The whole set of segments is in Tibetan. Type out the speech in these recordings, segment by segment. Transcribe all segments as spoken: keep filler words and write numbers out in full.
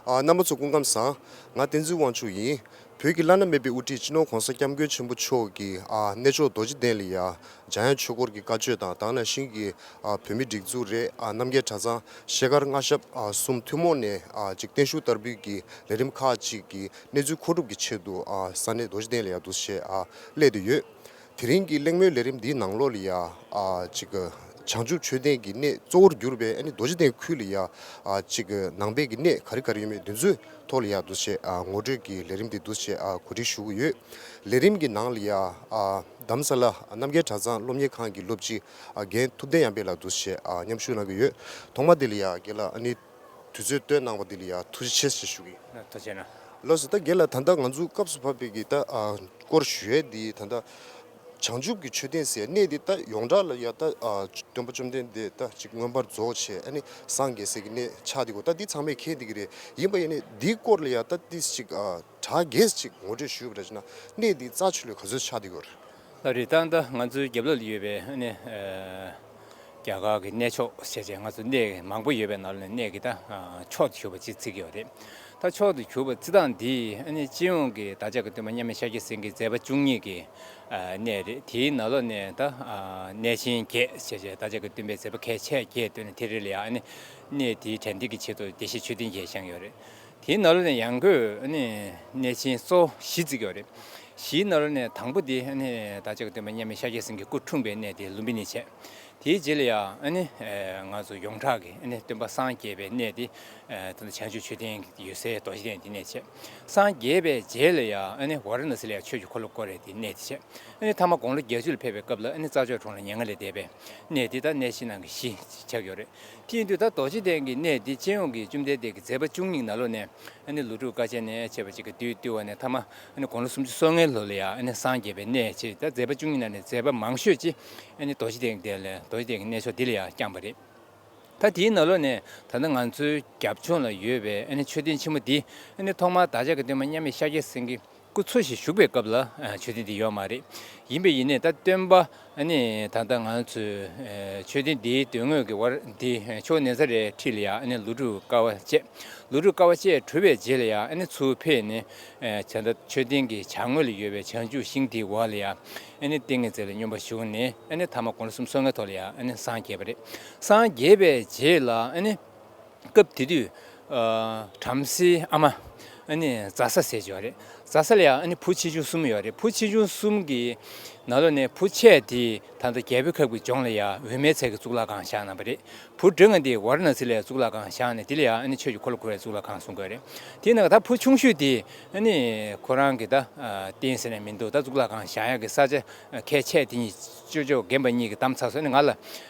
ཨ། རྣམ་པ་ཚོ་སྐུ་ཁམས་བཟང་། ང་བསྟན་འཛིན་དབང་ཕྱུག་ཡིན། བོད་ཀྱི་བླ་ན་མེད་པའི་དབུ་ཁྲིད་སྤྱི་ནོར་༧གོང་ས་༧སྐྱབས་མགོན་ཆེན་པོ་མཆོག་གི་ཨ་གནས་མཆོག་རྡོ་རྗེ་གདན་ལ་ཡ་འཇམ་དབྱངས་ཆོས་འཁོར་གྱི་བཀའ་ཆོས་དང་། དེ་ནང་བཞིན་གྱི་ཨ་བོད་མིའི་སྒྲིག་འཛུགས་རེད། ཨ་རྣམ་རྒྱལ་གྲྭ་ཚང་ཤེལ་དཀར་མངའ་ཞབས་ཨ་གསུམ་ཐུན་མོང་ནས་ཨ་ཅིག་བརྟན་བཞུགས་བསྟར་འབུལ་གྱི་ལས་རིམ་ཁག་ཅིག་གི་གནས་ཚུལ་མཁོ་སྒྲུབ་ཀྱི་ཆེད་དུ་ཨ་ས་གནས་རྡོ་རྗེ་གདན་ལ་ཡ་འདུག་སེ་ཨ་སླེབས་བསྡད་ཡོད། དེ་རིང་གི་གླེང་མོལ་ལས་རིམ་འདིའི་ནང་ལོགས་ལ་ཡ་ཨ་ཅིག་བྱང་ཆུབ་མཆོད་རྟེན་གྱི་གནས་གཙོ་བོར་གྱུར་པའི་ཨ་ནི་རྡོ་རྗེ་གདན་ཁུལ་ལ་ཡ་ཨ་ཅིག་ནང་པའི་གི་གནས་ག་རེ་ག་རེ་ཡོད་མེད་འདི་ཚོའི་ཐོག་ལ་ཡ་འདུག་སེ་ཨ་ངོ་སྤྲོད་ཀྱི་ལས་རིམ་འདི་འདུག་སེ་ཨ་གོ་སྒྲིག་ཞུ་གི་ཡོད། ལས་རིམ་གྱི་ནང་ལ་ཡ་ཨ་རྡ་རམ་ས་ལ་རྣམ་རྒྱལ་གྲྭ་ཚང་སློབ་གཉེར་ཁང་གི་སློབ་སྤྱི་ཨ་རྒན་ཐུབ་བསྟན་ཡར་འཕེལ་ལགས་འདུག་སེ་ཨ་མཉམ་ཞུགས་གནང་གི་ཡོད། ཐོག་མ་དེ་ལ་ཡ་རྒན་ལགས་ཨ་ནི་དུས་ཚོད་བཏོན་གནང་བ་དེ་ལ་ཡ་ཐུགས་རྗེ་ཆེ་ཞེས་ཞུ་གི་ཡིན། ཐུགས་རྗེ་གནང་། ལགས་སོ། ད་རྒན་ལགས་ད་ལྟ་ང་ཚོ་སྐབས་སུ་བབས་པའི་གི་ད་ཨ་སྐོར་ཞུ་ཡས་འདི་ད་ལྟ་བྱང་ཆུབ་ཀྱི་མཆོད་རྟེན་ཟེར་གནས་འདི་ད་ཡོངས་གྲགས་ལ་ཡ་ད་ཨ་སྟོན་པ་བཅོམ་ལྡན་འདས་ད་ཅིག་མངོན་པར་རྫོགས་བྱས་ཨ་ནི་སངས་རྒྱས་ཟེར་གི་གནས་ཆགས་འདི་གོ། ད་འདི་ཚང་མས་མཁྱེན་འདི་གི་རེད། ཡིན་པ་ཡིན་ནའི་འདིའི་སྐོར་ལ་ཡ་ད་ཏིས་ཅིག་ཨ་གྲགས་རྒྱས་ཅིག་ངོ་སྤྲོད་ཞུས་པ་རེད་ཅེ་ན་གནས་འདི་རྩ་ཆེ་ལོས་ག་ཚོད་ཆགས་འདི་གོ་རེད། ལགས་རེད། ད་ལྟ་ང་ཚོའི་རྒྱབ་ལོགས་ལ་ཡོད་པའི་ཨ་ནི་ཨ་རྒྱ་གར་གྱི་གནས་མཆོག་ཟེར་བྱས་ང་ཚོ་གནས་མང་པོ་ཡོད་པའི་ནང་ལ་གནས་ཀྱི་ད་ཨ་མཆོག་ཏུ་གྱུར་པ་ཅིག་བརྩི་གི་ཡོད་རེད། ད་མཆོག་ཏུ་གྱུར་པ་བརྩི་སྟངས་འདི་ཨ་ནི་སྤྱི་ཡོངས་ཀྱི་བདག་ཅག་གི་སྟོན་པ་མཉམ་མེད་ཤཱཀྱ་སེང་གེའི་མཛད་པ་བཅུ་གཉིས་ཀྱི་ཨ་གནས་རེད། དེའི་ནང་ལོགས་ནས་ད་ཨ་གནས་ཆེན་བརྒྱད་ཟེར་བྱས་བདག་ཅག་གི་སྟོན་པའི་མཛད་པ་གལ་ཆེ་བརྒྱད་བཏོན་ནས་དེ་རེད་ལ་ཡ་ཨ་ནི་གནས་དེའི་དྲན་རྟེན་གྱི་ཆེད་དུ་བདེ་གཤེགས་མཆོད་རྟེན་བརྒྱད་བཞེངས་ཡོད་རེད། དེའི་ནང་ལོགས་ནས་ཡང་སྒོས་ཨ་ནི་གནས་ཆེན་གཙོ་བོ་བཞི་བརྩི་གི་ཡོད་རེད། བཞིའི་ནང་ལོགས་ནས་དང་པོ་དེ་ཨ་ནི་བདག་ཅག་གི་སྟོན་པ་མཉམ་མེད་ཤཱཀྱ་སེང་གེ་སྐུ་འཁྲུངས་པའི་གནས་དེ་ལུམ་བི་ནི་བྱས། དེའི་རྗེས་ལ་ཡང་ཨ་ནི་ང་ཚོ་ཡོངས་གྲགས་ཀྱི་ཨ་ནི་སྟོན་པ་སངས་རྒྱས་པའི་གནས་དེ་ད་ལྟ་བྱང་ཆུབ་མཆོད་རྟེན་ཡོད་སའི་རྡོ་རྗེ་གདན་དེ་གནས་བྱས། སངས་རྒྱས་པའི་རྗེས་ལ་ཡང་ཨ་ནི་ཝཱ་ར་ཎ་སི་ལ་ཡང་ཆོས་ཀྱི་འཁོར་ལོ་བསྐོར་བའི་དེ་གནས་དེ་བྱས། ཨ་ནི་མཐའ་མ་དགུང་ལོ་བརྒྱད་ཅུ་ལ་ཕེབས་པའི་སྐབས་ལ་ཨ་ནི་རྩྭ་མཆོག་གྲོང་ལ་མྱ་ངན་ལས་འདས་པའི་གནས་དེ་ད་གནས་ཆེན་ནང་གི་བཞི་ཆགས་ཡོད་རེད། དེ་ཡིན་དུས་ད་རྡོ་རྗེ་གདན་གྱི་གནས་འདི་སྤྱི་ཡོངས་ཀྱི་བཅོམ་ལྡན་འདས་ཀྱི་མཛད་པ་བཅུ་གཉིས་ནང་ལོགས་ནས་ཨ་ནི་ལོ་དྲུག་དཀའ་སྤྱད་ནས་བྱས་པ་ཅིག་གི་བདུད་བཏུལ་བ་ནས་མཐའ་མ་ཨ་ནི་དགུང་ལོ་སུམ་ཅུ་སོ་ལྔའི་ལོ་ལ་ཡང་ཨ་ནི་སངས་རྒྱས་པའི་གནས་ཆེ། ད་མཛད་པ་བཅུ་གཉིས་ནང་ནས་མཛད་པ་མང་ཤོས་ཅིག་ཨ་ནི་རྡོ་རྗེ་གདན་དེ་ལ་རྡོ་རྗེ་གདན་གྱི་གནས་མཆོག་འདི་ལ་ཡང་བསྐྱངས་པ་རེད། ད་དེའི་ནང་ལོགས་ནས་ད་ལྟ་ང་ཚོའི་རྒྱབ་ལྗོངས་ལ་ཡོད་པའི་ཨ་ནི་མཆོད་རྟེན་ཆེན་མོ་འདི་ཨ་ནི་ཐོག་མར་བདག་ཅག་གི་སྟོན་པ་མཉམ་མེད་ཤཱཀྱ་སེང་གེ་སྐུ་འཚོ་ཞིང་བཞུགས་པའི་སྐབས་ལ་ཨ་མཆོད་རྟེན་འདི་ཡོད་མ་རེད། ཡིན་པས་ཡིན་ནའི་ད་སྟོན་པ་ཨ་ནི་ད་ལྟ་ང་ཚོའི་ཨ་མཆོད་རྟེན་འདིའི་མདུན་ངོས་ཀྱི་བར་འདི་ཨ་ཕྱོགས་ནེ་ཙ་རེའི་འཁྲིས་ལ་ཡང་ཨ་ནི་ལོ་དྲུག་དཀའ་བ་སྤྱད། ལོ་དྲུག་དཀའ་བ་སྤྱད་གྲུབ་པའི་རྗེས་ལ་ཡང་ཨ་ནི་ཚུར་ཕེབས་ནས་ཨ་ད་ལྟ་མཆོད་རྟེན་གྱི་བྱང་ངོས་ལ་ཡོད་པའི་བྱང་ཆུབ་ཤིང་དེའི་འོག་ལ་ཡང་ཨ་ནི་ཏིང་ངེ་འཛིན་ལ་སྙོམས་པར་ཞུགས་ནས་ཨ་ནི་མཐའ་མ་དགུང་ལོ་སུམ་ཅུ་སོ་ལྔའི་ཐོག་ལ་ཡང་ཨ་ནི་སངས་རྒྱས་པ་རེད། སངས་རྒྱས་པའི་རྗེས་ལ་ཨ་ནི་སྐབས་དེ་དུས་ཨ་བྲམ་ཟེའི་ཨ་མ་ཨ་ནི་ཛ་ས་ཟེར་གྱི་ཡོད་རེད། ཛ་ས་ལ་ཡང་ཨ་ནི་བུ་ཆེ་ཆུང་གསུམ་ཡོད་རེད། བུ་ཆེ་ཆུང་གསུམ་གྱི་ནང་ལོགས་ནས་བུ་ཆེ་དེ་ད་ལྟ་རྒྱལ་པོའི་ཁབ་ཀྱི་ལྗོངས་ལ་ཡང་འོད་མའི་ཚལ་གྱི་གཙུག་ལག་ཁང་བཞེངས་གནང་བ་རེད། བུ་འབྲིང་བ་དེ་ཝཱ་ར་ཎ་སི་ལ་གཙུག་ལག་ཁང་བཞེངས་ནས་དེ་ལ་ཡང་ཨ་ནི་ཆོས་ཀྱི་འཁོར་ལོ་བསྐོར་བའི་གཙུག་ལག་ཁང་གསུང་གི་ཡོད་རེད། དེའི་ནང་ད་བུ་ཆུང་ཤོས་དེ་ཨ་ནི་ཁོ་རང་གི་ད་ཨ་རྟེན་ཟེར་ནས་མི་འདུག་ད་གཙུག་ལག་ཁང་བཞེངས་ཡག་གི་ས་ཆ་ཨ་གལ་ཆེ་དེ་གཉིས་ཅོ་ཅོ་རྒན་པ་གཉིས་ཀྱིས་བདམས་ཚར་སོང་། ཨ་ནི་ང་ལ་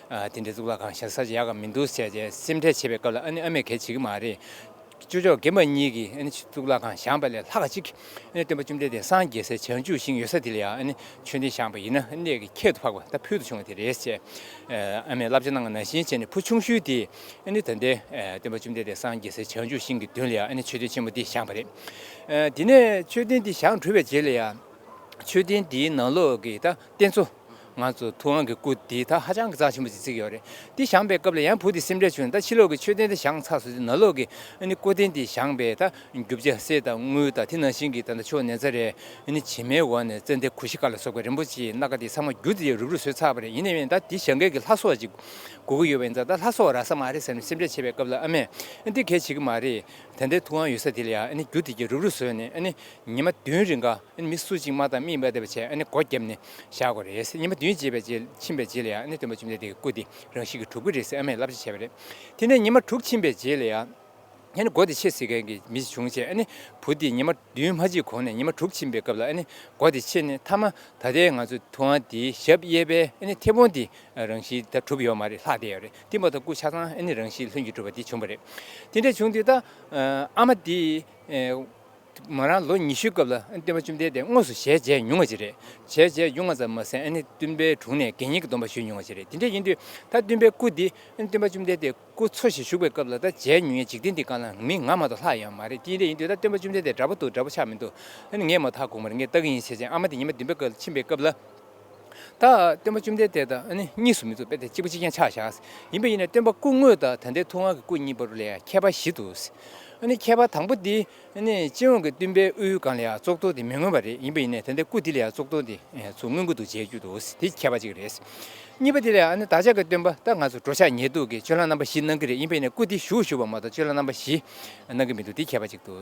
ཨ་དེ་འདྲའི་གཙུག་ལག་ཁང་བཞེངས་ས་ཆ་ཡག་ག་མི་འདུག་ཟེར་བྱས་སེམས་ཁྲལ་བྱེད་པའི་སྐབས་ལ་ཨ་ནི་ཨ་མས་གལ་བྱེད་ཀྱི་མ་རེད། ཅོ་ཅོ་རྒན་པ་གཉིས་ཀྱིས་ཨ་ནི་གཙུག་ལག་ཁང་བཞེངས་པ་ལས་ལྷག་ག་ཅིག་ཨ་ནི་སྟོན་པ་བཅོམ་ལྡན་འདས་སངས་རྒྱས་སའི་བྱང་ཆུབ་ཤིང་ཡོད་ས་དེ་ལ་ཡང་ཨ་ནི་མཆོད་རྟེན་བཞེངས་པ་ཡིན་ན་ཨ་ནི་གནད་ཀྱི་ཁྱད་དུ་འཕགས་པ་ད་ཕུལ་དུ་བྱུང་བ་དེ་རེད་ཅེས་ཨ་མས་བསླབ་བྱ་གནང་བ་ནང་བཞིན་བྱས་ནས་བུ་ཆུང་ཤོས་དེ་ཨ་ནི་ད་ལྟའི་སྟོན་པ་བཅོམ་ལྡན་འདས་སངས་རྒྱས་སའི་བྱང་ཆུབ་ཤིང་གི་མདུན་ལ་ཡང་ཨ་ནི་མཆོད་རྟེན་ཆེན་མོ་འདི་བཞེངས་པ་རེད། དེ་ནས་མཆོད་རྟེན་འདི་བཞེངས་གྲུབ་པའི་རྗེས་ལ་ཡང་མཆོད་རྟེན་འདིའི་ནང་ལོགས་ཀྱི་ད་རྟེན་གཙོ། ང་ཚོ་ཐུབ་དབང་གི་སྐུ་འདི་ད་ཧ་ཅང་གི་རྩ་ཆེན་པོ་ཅིག་བརྩི་གི་ཡོད་རེད། འདི་བཞེངས་པའི་སྐབས་ལ་ཡང་བུ་དེ་སེམས་ཁྲལ་བྱུང་ནས་ད་ཕྱི་ལོགས་ཀྱི་མཆོད་རྟེན་དེ་བཞེངས་ཚར་སོང་དུས་ནང་ལོགས་ཀྱི་ཨ་ནི་སྐུ་རྟེན་དེ་བཞེངས་པའི་ད་རྒྱུ་ཆ་གསེར་དང་དངུལ་དང་དེ་ནང་བཞིན་གྱི་ད་ལྟ་ཕྱོགས་ནེ་ཙ་རེ་ཨ་ནི་བྱེ་མའི་འོག་ནས་ཙན་དན་གོར་ཤི་ཀ་ལ་སོགས་པའི་རིན་པོ་ཆེའི་སྣ་ཁ་དེ་ཚང་མ་རྒྱུ་དེ་རུབ་རུབ་བཟོས་ཚར་བ་རེད། ཡིན་ནའི་ད་འདི་བཞེངས་མཁན་གྱི་ལྷ་བཟོ་བ་ཅིག་དགོས་ཀྱི་ཡོད་པ་ཡིན་ཙང་ད་ལྷ་བཟོ་བ་རག་ས་མ་རེད་ཟེར་ནས་སེམས་ཁྲལ་བྱེད་པའི་སྐབས་ལ་ཨ་མས་ཨ་འདི་གལ་བྱེད་ཀྱི་མ་རེད། ད་ལྟའི་ཐུབ་དབང་ཡོད་ས་དེ་ལ་ཡང་ཨ་ནི་རྒྱུ་དེ་གྱད་རུབ་རུབ་བཟོས་ནས་ཨ་ནི་ཉི་མ་བདུན་རིང་ག་ཨ་ནི་མི་སུ་གཅིག་མ་བཏང་མིས་མ་བལྟས་པ་བྱས་ཨ་ནི་སྒོ་བརྒྱབ་ནས་བཞག་དགོས་རེད། ཉི་མ་བདུན་བྱས་པའི་རྗེས་ཕྱིན་པའི་རྗེས་ལ་ཡང་ཨ་ནི་སྟོན་པ་བཅོམ་ལྡན་འདས་ཀྱི་སྐུ་དེ་རང་བཞིན་གྱིས་གྲུབ་ཀྱི་རེད་ཟེར་ཨ་མས་བསླབ་བྱ་བྱས་པ་རེད། དེ་ནས་ཉི་མ་དྲུག་ཕྱིན་པའི་རྗེས་ལ་ཡང་ཨ་ནི་སྒོ་དེ་ཕྱེ་ཟེར་མཁན་གྱི་མི་ཞིག་བྱུང་བྱས་ཨ་ནི་བུ་དེ་ཉི་མ་བདུན་མ་ཕྱིན་གོང་ནས་ཉི་མ་དྲུག་ཕྱིན་པའི་སྐབས་ལ་ཨ་ནི་སྒོ་དེ་ཕྱེ་ནས་མཐའ་མ་ད་ལྟའི་ང་ཚོའི་ཐུབ་དབང་དེའི་ཞབས་གཡས་པའི་ཨ་ནི་མཐེ་བོང་དེ་རང་བཞིན་ད་གྲུབ་ཡོད་མ་རེད། ལྷག་བསྡད་ཡོད་རེད། དེ་མ་གཏོགས་སྐུ་ཆ་ཚང་ཨ་ནི་རང་བཞིན་ལྷུན་གྱིས་གྲུབ་པ་དེ་བྱུང་བ་རེད། དེ་འདྲ་བྱུང་དུས་ད་ཨ་མ་དེ་མོ་རང་ལོ་ཉི་ཤུའི་སྐབས་ལ་སྟོན་པ་བཅོམ་ལྡན་འདས་དངོས་སུ་ཞལ་མཇལ་མྱོང་བ་ཅིག་རེད། ཞལ་མཇལ་མྱོང་བ་ཙམ་མ་ཟད་ཨ་ནི་སྟོན་པའི་དྲུང་ནས་དགེ་བསྙེན་གྱི་སྡོམ་པ་ཞུས་མྱོང་བ་ཅིག་རེད། དེ་འདྲ་ཡིན་དུས་ད་སྟོན་པའི་སྐུ་འདི་སྟོན་པ་བཅོམ་ལྡན་འདས་སྐུ་འཚོ་ཞིང་བཞུགས་པའི་སྐབས་ལ་ད་མཇལ་མྱོང་མཁན་འཇིག་རྟེན་འདི་སྒང་ལ་མི་ང་མ་གཏོགས་ལྷག་ཡོད་མ་རེད། དེ་འདྲ་ཡིན་དུས་ད་སྟོན་པ་བཅོམ་ལྡན་འདས་འདྲ་པོ་འདུག་འདྲ་པོ་ཆགས་མི་འདུག་ཨ་ནི་ངས་མ་མཐའ་དགོངས་པ་རེད། ངས་ལྟ་གི་ཡིན་ཟེར་བྱས་ཨ་མ་དེ་ཉི་མ་བདུན་པའི་སྐབས་ཕྱིན་པའི་སྐབས་ལ། ད་སྟོན་པ་བཅོམ་ལྡན་འདས་དང་ཨ་ནི་གཉིས་སུ་མི་འཛོམས་པས་དེ་གཅིག་པ་གཅིག་རྐྱང་ཆགས་བཞག་ཡིན་པ་ཡིན་ན་སྟོན་པ་སྐུ་དངོས་དང་ད་ལྟའི་ཐུབ་དབང་གི་སྐུ་གཉིས་བར་ལ་ཡང་ཁྱད་པར་ཞིག་འདུག་ཨ་ནི་ཁྱད་པར་དང་པོ་འདི་ཨ་ནི་སྤྱི་ཡོངས་ཀྱི་སྟོན་པའི་དབུའི་སྒང་ལ་ཡང་གཙུག་ཏོར་དེ་མི་མངོན་པ་རེད། ཡིན་པ་ཡིན་ནའི་ད་ལྟའི་སྐུ་འདི་ལ་ཡང་གཙུག་ཏོར་དེ་ཚུར་མངོན་གྱི་འདུག་མཇལ་རྒྱུ་འདུག་དེ་ཁྱད་པར་གཅིག་རེད། གཉིས་པ་དེ་ལ་ཡང་ཨ་ནི་བདག་ཅག་གི་སྟོན་པ་ད་ང་ཚོ་འགྲོ་འཆག་ཉལ་འདུག་གི་སྤྱོད་ལམ་རྣམ་པ་བཞི་གནང་གི་རེད། ཡིན་པ་ཡིན་ནའི་སྐུ་འདི་བཞུགས་བཞུགས་པ་མ་གཏོགས་སྤྱོད་ལམ་རྣམ་པ་བཞི་གནང་གི་མི་འདུག་དེ་ཁྱད་པར་གཅིག་འདུག་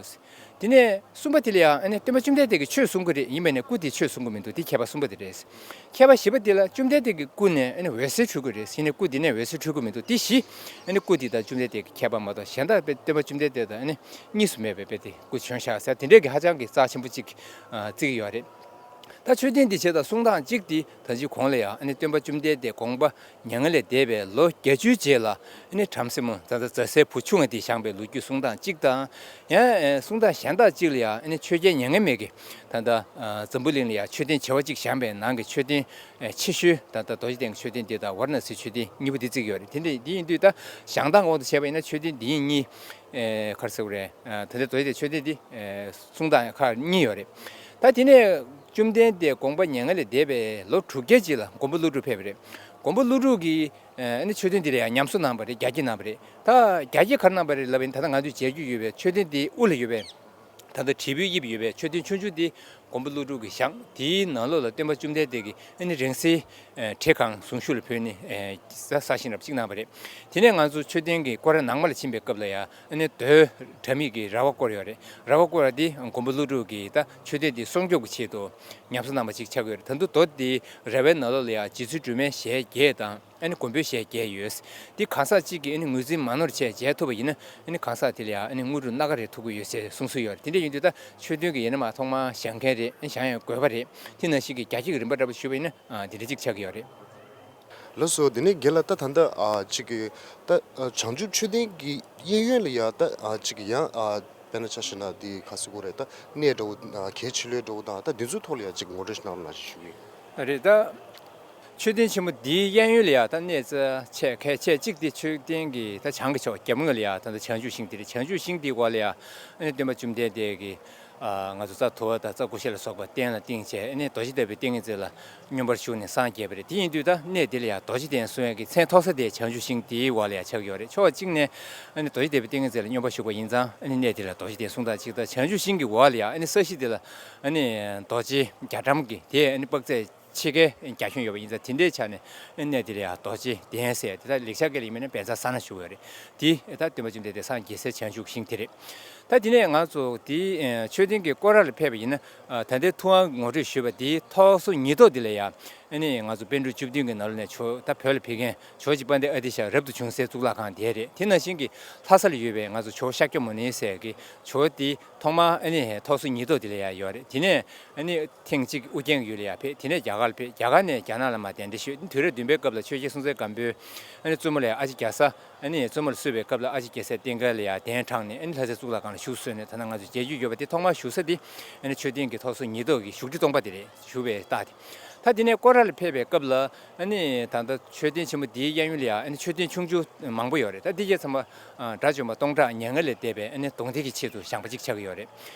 དེ་ནས་གསུམ་པ་དེ་ལ་ཡང་ཨ་ནི་སྟོན་པ་བཅོམ་ལྡན་འདས་ཀྱིས་ཆོས་གསུང་གི་རེད། ཡིན་པ་ནས་སྐུ་དེས་ཆོས་གསུང་གི་མི་འདུག་དེ་ཁྱད་པར་གསུམ་པ་དེ་རེད། ཁྱད་པར་བཞི་པ་དེ་ལ་བཅོམ་ལྡན་འདས་ཀྱི་སྐུ་ནས་ཨ་ནི་འོད་ཟེར་འཕྲོས་ཀྱི་རེད། ཡིན་ནའི་སྐུ་དེ་ནས་འོད་ཟེར་འཕྲོས་ཀྱི་མི་འདུག་དེ་བཞི་ཨ་ནི་སྐུ་དེ་དང་བཅོམ་ལྡན་འདས་ཀྱི་ཁྱད་པར་མ་གཏོགས་གཞན་དག་པའི་སྟོན་པ་བཅོམ་ལྡན་འདས་དང་ཨ་ནི་གཉིས་སུ་མེད་པའི་དཔེ་དེ་སྐུ་བྱོན་ཤག་ཟེར་དེ་འདྲས་ཀྱི་ཧ་ཅང་གི་རྩ་ཆེན་པོ་གཅིག་ཨ་བརྩི་གི་ཡོད་རེད། ད་མཆོད་རྟེན་འདི་བྱས་དང་གསུང་སྟངས་གཅིག་འདི་ད་ཅི་གོང་ལ་ཡང་ཨ་ནི་སྟོན་པ་བཅོམ་ལྡན་འདས་དགོངས་པ་མྱ་ངན་ལས་འདས་པའི་ལོ་བརྒྱད་ཅུའི་རྗེས་ལ་ཨ་ནི་བྲམ་ཟེ་མོ་ད་ལྟ་མཛའ་བཟའི་བུ་ཆུང་བ་འདི་བཞེངས་པའི་ལོ་རྒྱུས་གསུང་སྟངས་གཅིག་དང་། ཡང་ཨེ་གསུང་སྟངས་གཞན་དག་གཅིག་ལ་ཡང་ཨ་ནི་ཆོས་རྒྱལ་མྱ་ངན་མེད་ཀྱིས་ད་ལྟ་ཨ་འཛམ་བུ་གླིང་ལ་ཡང་མཆོད་རྟེན་བྱེ་བ་གཅིག་བཞེངས་པའི་ནང་གི་མཆོད་རྟེན་ཨེ་ཆེ་ཤོས་ད་ལྟ་རྡོ་རྗེ་གདན་གྱི་མཆོད་རྟེན་འདི་དང་ཝཱ་ར་ཎ་སིའི་མཆོད་རྟེན་གཉིས་པོ་འདི་བརྩི་གི་ཡོད་རེད། དེ་འདྲ་འདི་ཡིན་དུས་ད་བཞེངས་སྟངས་དབང་དུ་བྱས་པ་ཡིན་ན་མཆོད་རྟེན་འདི་གཉིས་ཨེ་ག་རེ་ཟེར་དགོས་རེད། ཨ་ད་ལྟའི་རྡོ་རྗེ་གདན་མཆོད་རྟེན་འདི་ཨེ་གསུང་སྟངས་ཁག་གཉིས་ཡོད་རེད། ད་དེ་ནས་བཅོམ་ལྡན་འདས་དགོངས་པ་མྱ་ངན་ལས་འདས་པའི་ལོ་དྲུག་བརྒྱའི་རྗེས་ལ་མགོན་པོ་ཀླུ་སྒྲུབ་ཕེབས་པ་རེད། མགོན་པོ་ཀླུ་སྒྲུབ་ཀྱིས་ཨ་ནི་མཆོད་རྟེན་འདི་ལ་ཡང་ཉམས་གསོ་གནང་བ་རེད། རྒྱ་སྐྱེད་གནང་བ་རེད། ད་རྒྱ་སྐྱེད་ག་རེ་གནང་བ་རེད་ལབ་པ་ཡིན་ན་ད་ལྟ་ང་ཚོས་མཇལ་རྒྱུ་ཡོད་པའི་མཆོད་རྟེན་འདིའི་དབུ་ལ་ཡོད་པའི་ད་ལྟ་དྲིལ་བུའི་དབྱིབས་ཡོད་པའི་མཆོད་རྟེན་ཆུང་ཆུང་འདི་མགོན་པོ་ཀླུ་སྒྲུབ་ཀྱིས་བཞེངས། དེའི་ནང་ལོགས་ལ་སྟོན་པ་བཅོམ་ལྡན་འདས་ཀྱིས་ཨ་ནི་རིང་བསྲེལ་ཨ་བྲེ་གང་གཟུངས་གཞུག་ལ་ཕུལ་ནས་ཨ་གསར་བཞེངས་རབ་གཅིག་གནང་བ་རེད། དེ་ནས་ང་ཚོ་མཆོད་རྟེན་གྱི་སྐོར་ར་ནང་མ་ལ་ཕྱིན་པའི་སྐབས་ལ་ཡང་ཨ་ནི་རྡོའི་དྲ་མིག་གི་ར་བ་བསྐོར་ཡོད་རེད། ར་བ་བསྐོར་བ་འདི་མགོན་པོ་ཀླུ་སྒྲུབ་ཀྱིས་ད་མཆོད་རྟེན་འདི་སྲུང་སྐྱོབ་ཀྱི་ཆེད་དུ་ཉམས་གསོ་གནང་བ་ཅིག་ཆགས་ཀྱི་ཡོད་རེད། ད་དུང་རྡོ་འདི་ར་བའི་ནང་ལོགས་ལ་ཡང་རྗེ་བཙུན་སྒྲོལ་མའི་ཞལ་བརྒྱད་དང་། ཨ་ནི་མགོན་པོའི་ཞལ་བརྒྱད་ཡོད། འདི་གང་ཟག་གཅིག་གིས་ཨ་ནི་ངོས་འཛིན་མ་ནོར་བྱས་མཇལ་ཐུབ་པ་ཡིན་ན་ཨ་ནི་གང་ཟག་དེ་ལ་ཡང་ཨ་ནི་དངོས་གྲུབ་སྣ་ཁ་རེ་ཐོབ་ཀྱི་ཡོད་ཅེས་གསུངས་སྲོལ་ཡོད་རེད། དེ་འདྲ་ཡིན་དུས་ད་མཆོད་རྟེན་གྱི་ཡིན་ན་མ་ཐོག་མར་བཞེངས་མཁན་རེད། ཨ་ནི་བཞེངས་ཡང་དགོས་པ་རེད། དེ་ནང་བཞིན་གྱི་རྒྱ་སྐྱེད་ཀྱི་རིམ་པ་འདྲ་པོ་ཞུས་པ་ཡིན་ན་ཨ་དེ་འདྲ་གཅིག་ཆགས་ཀྱི་ཡོད་རེད། ལགས་སོ། དེ་ནས་རྒན་ལགས་ད་ད་ལྟ་ཨ་ཅིག་གི་ད་ཨ་བྱང་ཆུབ་མཆོད་རྟེན་གྱི་གཡས་གཡོན་ལ་ཡ་ད་ཨ་ཅིག་གི་ཡང་ཨ་དཔེར་ན་ཆ་བཞག་ན་འདི་ག་ཟེར་དགོས་རེད། ད་གནས་འདྲ་བོ་ཨ་གལ་ཆེ་ལོས་འདྲ་བོ་དང་ད་འདི་ཚོའི་ཐོག་ལ་ཡ་ཅིག་ངོ་སྤྲོད་ཞིག་གནང་རོགས་གནང་ཞེས་ཞུ་གི་ཡིན། རེད། ད་མཆོད་རྟེན་ཆེན་མོ་འདིའི་གཡས་གཡོན་ལ་ཡ་ད་གནས་རྩ་ཆེ་གལ་ཆེ་གཅིག་དེ་མཆོད་རྟེན་གྱི་ད་བྱང་གི་ཕྱོགས་རྒྱབ་ངོས་ལ་ཡ་ད་ད་བྱང་ཆུབ་ཤིང་དེ་རེད། བྱང་ཆུབ་ཤིང་དེའི་འོག་ལ་ཡ་ཨ་ནི་སྟོན་པ་བཅོམ་ལྡན་འདས་ཀྱི་ཨ་ང་ཚོ་རྩྭ་དུར་བ་དང་རྩྭ་ཀུ་ཤ་ལ་སོགས་པ་སྟན་ལ་བཏིང་བྱས་ཨ་ནི་རྡོ་རྗེ་ལྟ་བུའི་ཏིང་ངེ་འཛིན་ལ་སྙོམས་པར་ཞུགས་ནས་སངས་རྒྱས་པ་རེད། དེ་ཡིན་དུས་ད་གནས་འདི་ལ་ཡང་རྡོ་རྗེ་གདན་གསུང་ཡག་གི་མཚན་ཐོགས་ས་དེ་བྱང་ཆུབ་ཤིང་དེའི་འོག་ལ་ཡང་ཆགས་ཀྱི་ཡོད་རེད། ཕྱོགས་གཅིག་ནས་ཨ་ནི་རྡོ་རྗེ་ལྟ་བུའི་ཏིང་ངེ་འཛིན་ལ་སྙོམས་པར་ཞུགས་པ་ཡིན་ཙང་ཨ་ནི་གནས་འདི་ལ་རྡོ་རྗེ་གདན་གསུང་སྟངས་གཅིག་དང་། བྱང་ཆུབ་ཤིང་གི་འོག་ལ་ཡང་ཨ་ནི་ས་གཞི་འདི་ལ་ཨ་ནི་རྡོ་རྗེ་རྒྱ་གྲམ་གྱི་དེ་ཨ་ནི་དཔག་ཚད་ཕྱེད་ཀའི་རྒྱ་ཁྱོན་ཡོད་པ་ཡིན་ཙང་དེ་འདྲའི་ཆ་ནས་ཨ་ནི་གནས་འདི་ལ་ཡང་རྡོ་རྗེ་གདན་ཟེར་དེ་ད་ལེགས་སྦྱར་སྐད་ལ་ཡིན་མིན་ན་བཛྲ་ས་ན་ཞུ་གི་ཡོད་རེད། དེ་ད་སྟོན་པ་བཅོམ་ལྡན་འདས་སངས་རྒྱས་སའི་བྱང་ཆུབ་ཤིང་དེ་རེད། ད་དེ་ནས་ང་ཚོ་དེའི་ཨ་མཆོད་རྟེན་གྱི་སྐོར་ར་ལ་ཕེབས་པ་ཡིན་ན་ཨ་ད་ལྟའི་ཐུབ་དབང་ངོ་སྤྲོད་ཞུས་པ་དེའི་ཐོག་སོ་ཉིས་ཐོག་དེ་ལ་ཡང་ཨ་ནི་ང་ཚོ་པཎ་གྲུབ་བཅུ་བདུན་གྱི་ནང་ལོགས་ནས་ཇོ་ད་བོད་ལ་ཕེབས་མཁན་ཇོ་བོ་རྗེ་དཔལ་ལྡན་ཨ་ཏི་ཤ་རབ་ཏུ་བྱུང་སའི་གཙུག་ལག་ཁང་དེ་རེད། དེ་ནང་བཞིན་གྱི་ལྷ་ས་ལ་ཡོད་པའི་ང་ཚོ་ཇོ་བོ་ཤཱཀྱ་མུ་ནེ་ཟེར་གྱི་ཇོ་བོ་དེ་ཐོག་མར་ཨ་ནི་ཐོག་སོ་ཉིས་ཐོག་དེ་ལ་ཡང་ཡོད་རེད། དེ་ནས་ཨ་ནི་ཐེངས་གཅིག་ཨུ་རྒྱན་གྱི་ཡུལ་ལ་ཡང་ཕེབས། དེ་ནས་རྒྱ་གར་ལ་ཕེབས། རྒྱ་གར་ནས་རྒྱ་ནག་ལ་མར་གདན་འདྲེན་ཞུས། དུས་རབས་བདུན་པའི་སྐབས་ལ་ཆོས་རྒྱལ་སྲོང་བཙན་སྒམ་པོས་ཨ་ནི་བཙུན་མོ་ལ་ཨ་ལྕེ་རྒྱ་བཟའ། ཨ་ནི་བཙུན་མོ་ལ་གསོལ་བའི་སྐབས་ལ་ཨ་ལྕེ་རྒྱ་བཟའི་རྟེན་སྐལ་ལ་ཡང་གདན་དྲངས་ནས་ཨ་ནི་ལྷ་སའི་གཙུག་ལག་ཁང་ལ་བཞུགས་གསོལ་ནས་ད་ལྟ་ང་ཚོས་མཇལ་རྒྱུ་ཡོད་པ་དེ་ཐོག་མར་བཞུགས་ས་དེ་ཨ་ནི་མཆོད་རྟེན་གྱི་ཐོག་སོ་ཉིས་ཐོག་གི་བཞུགས་ཁྲི་སྟོང་པ་དེ་རེད། བཞུགས་པའི་རྟགས་དེ། ད་དེ་ནས་སྐོར་ར་ལ་ཕེབས་པའི་སྐབས་ལ་ཨ་ནི་ད་ལྟ་མཆོད་རྟེན་ཆེན་མོ་འདིའི་གཡས་གཡོན་ལ་ཡང་ཨ་ནི་མཆོད་རྟེན་ཆུང་ཆུང་མང་པོ་ཡོད་རེད། ད་འདི་གྱད་ཚང་མ་ཨ་དགྲ་བཅོམ་པ་སྟོང་ཕྲག་མྱ་ངན་ལས་འདས་པའི་ཨ་ནི་གདུང་རྟེན་གྱི་ཆེད་དུ་བཞེངས་པ་ཅིག་ཆགས་ཀྱི་ཡོད་རེད།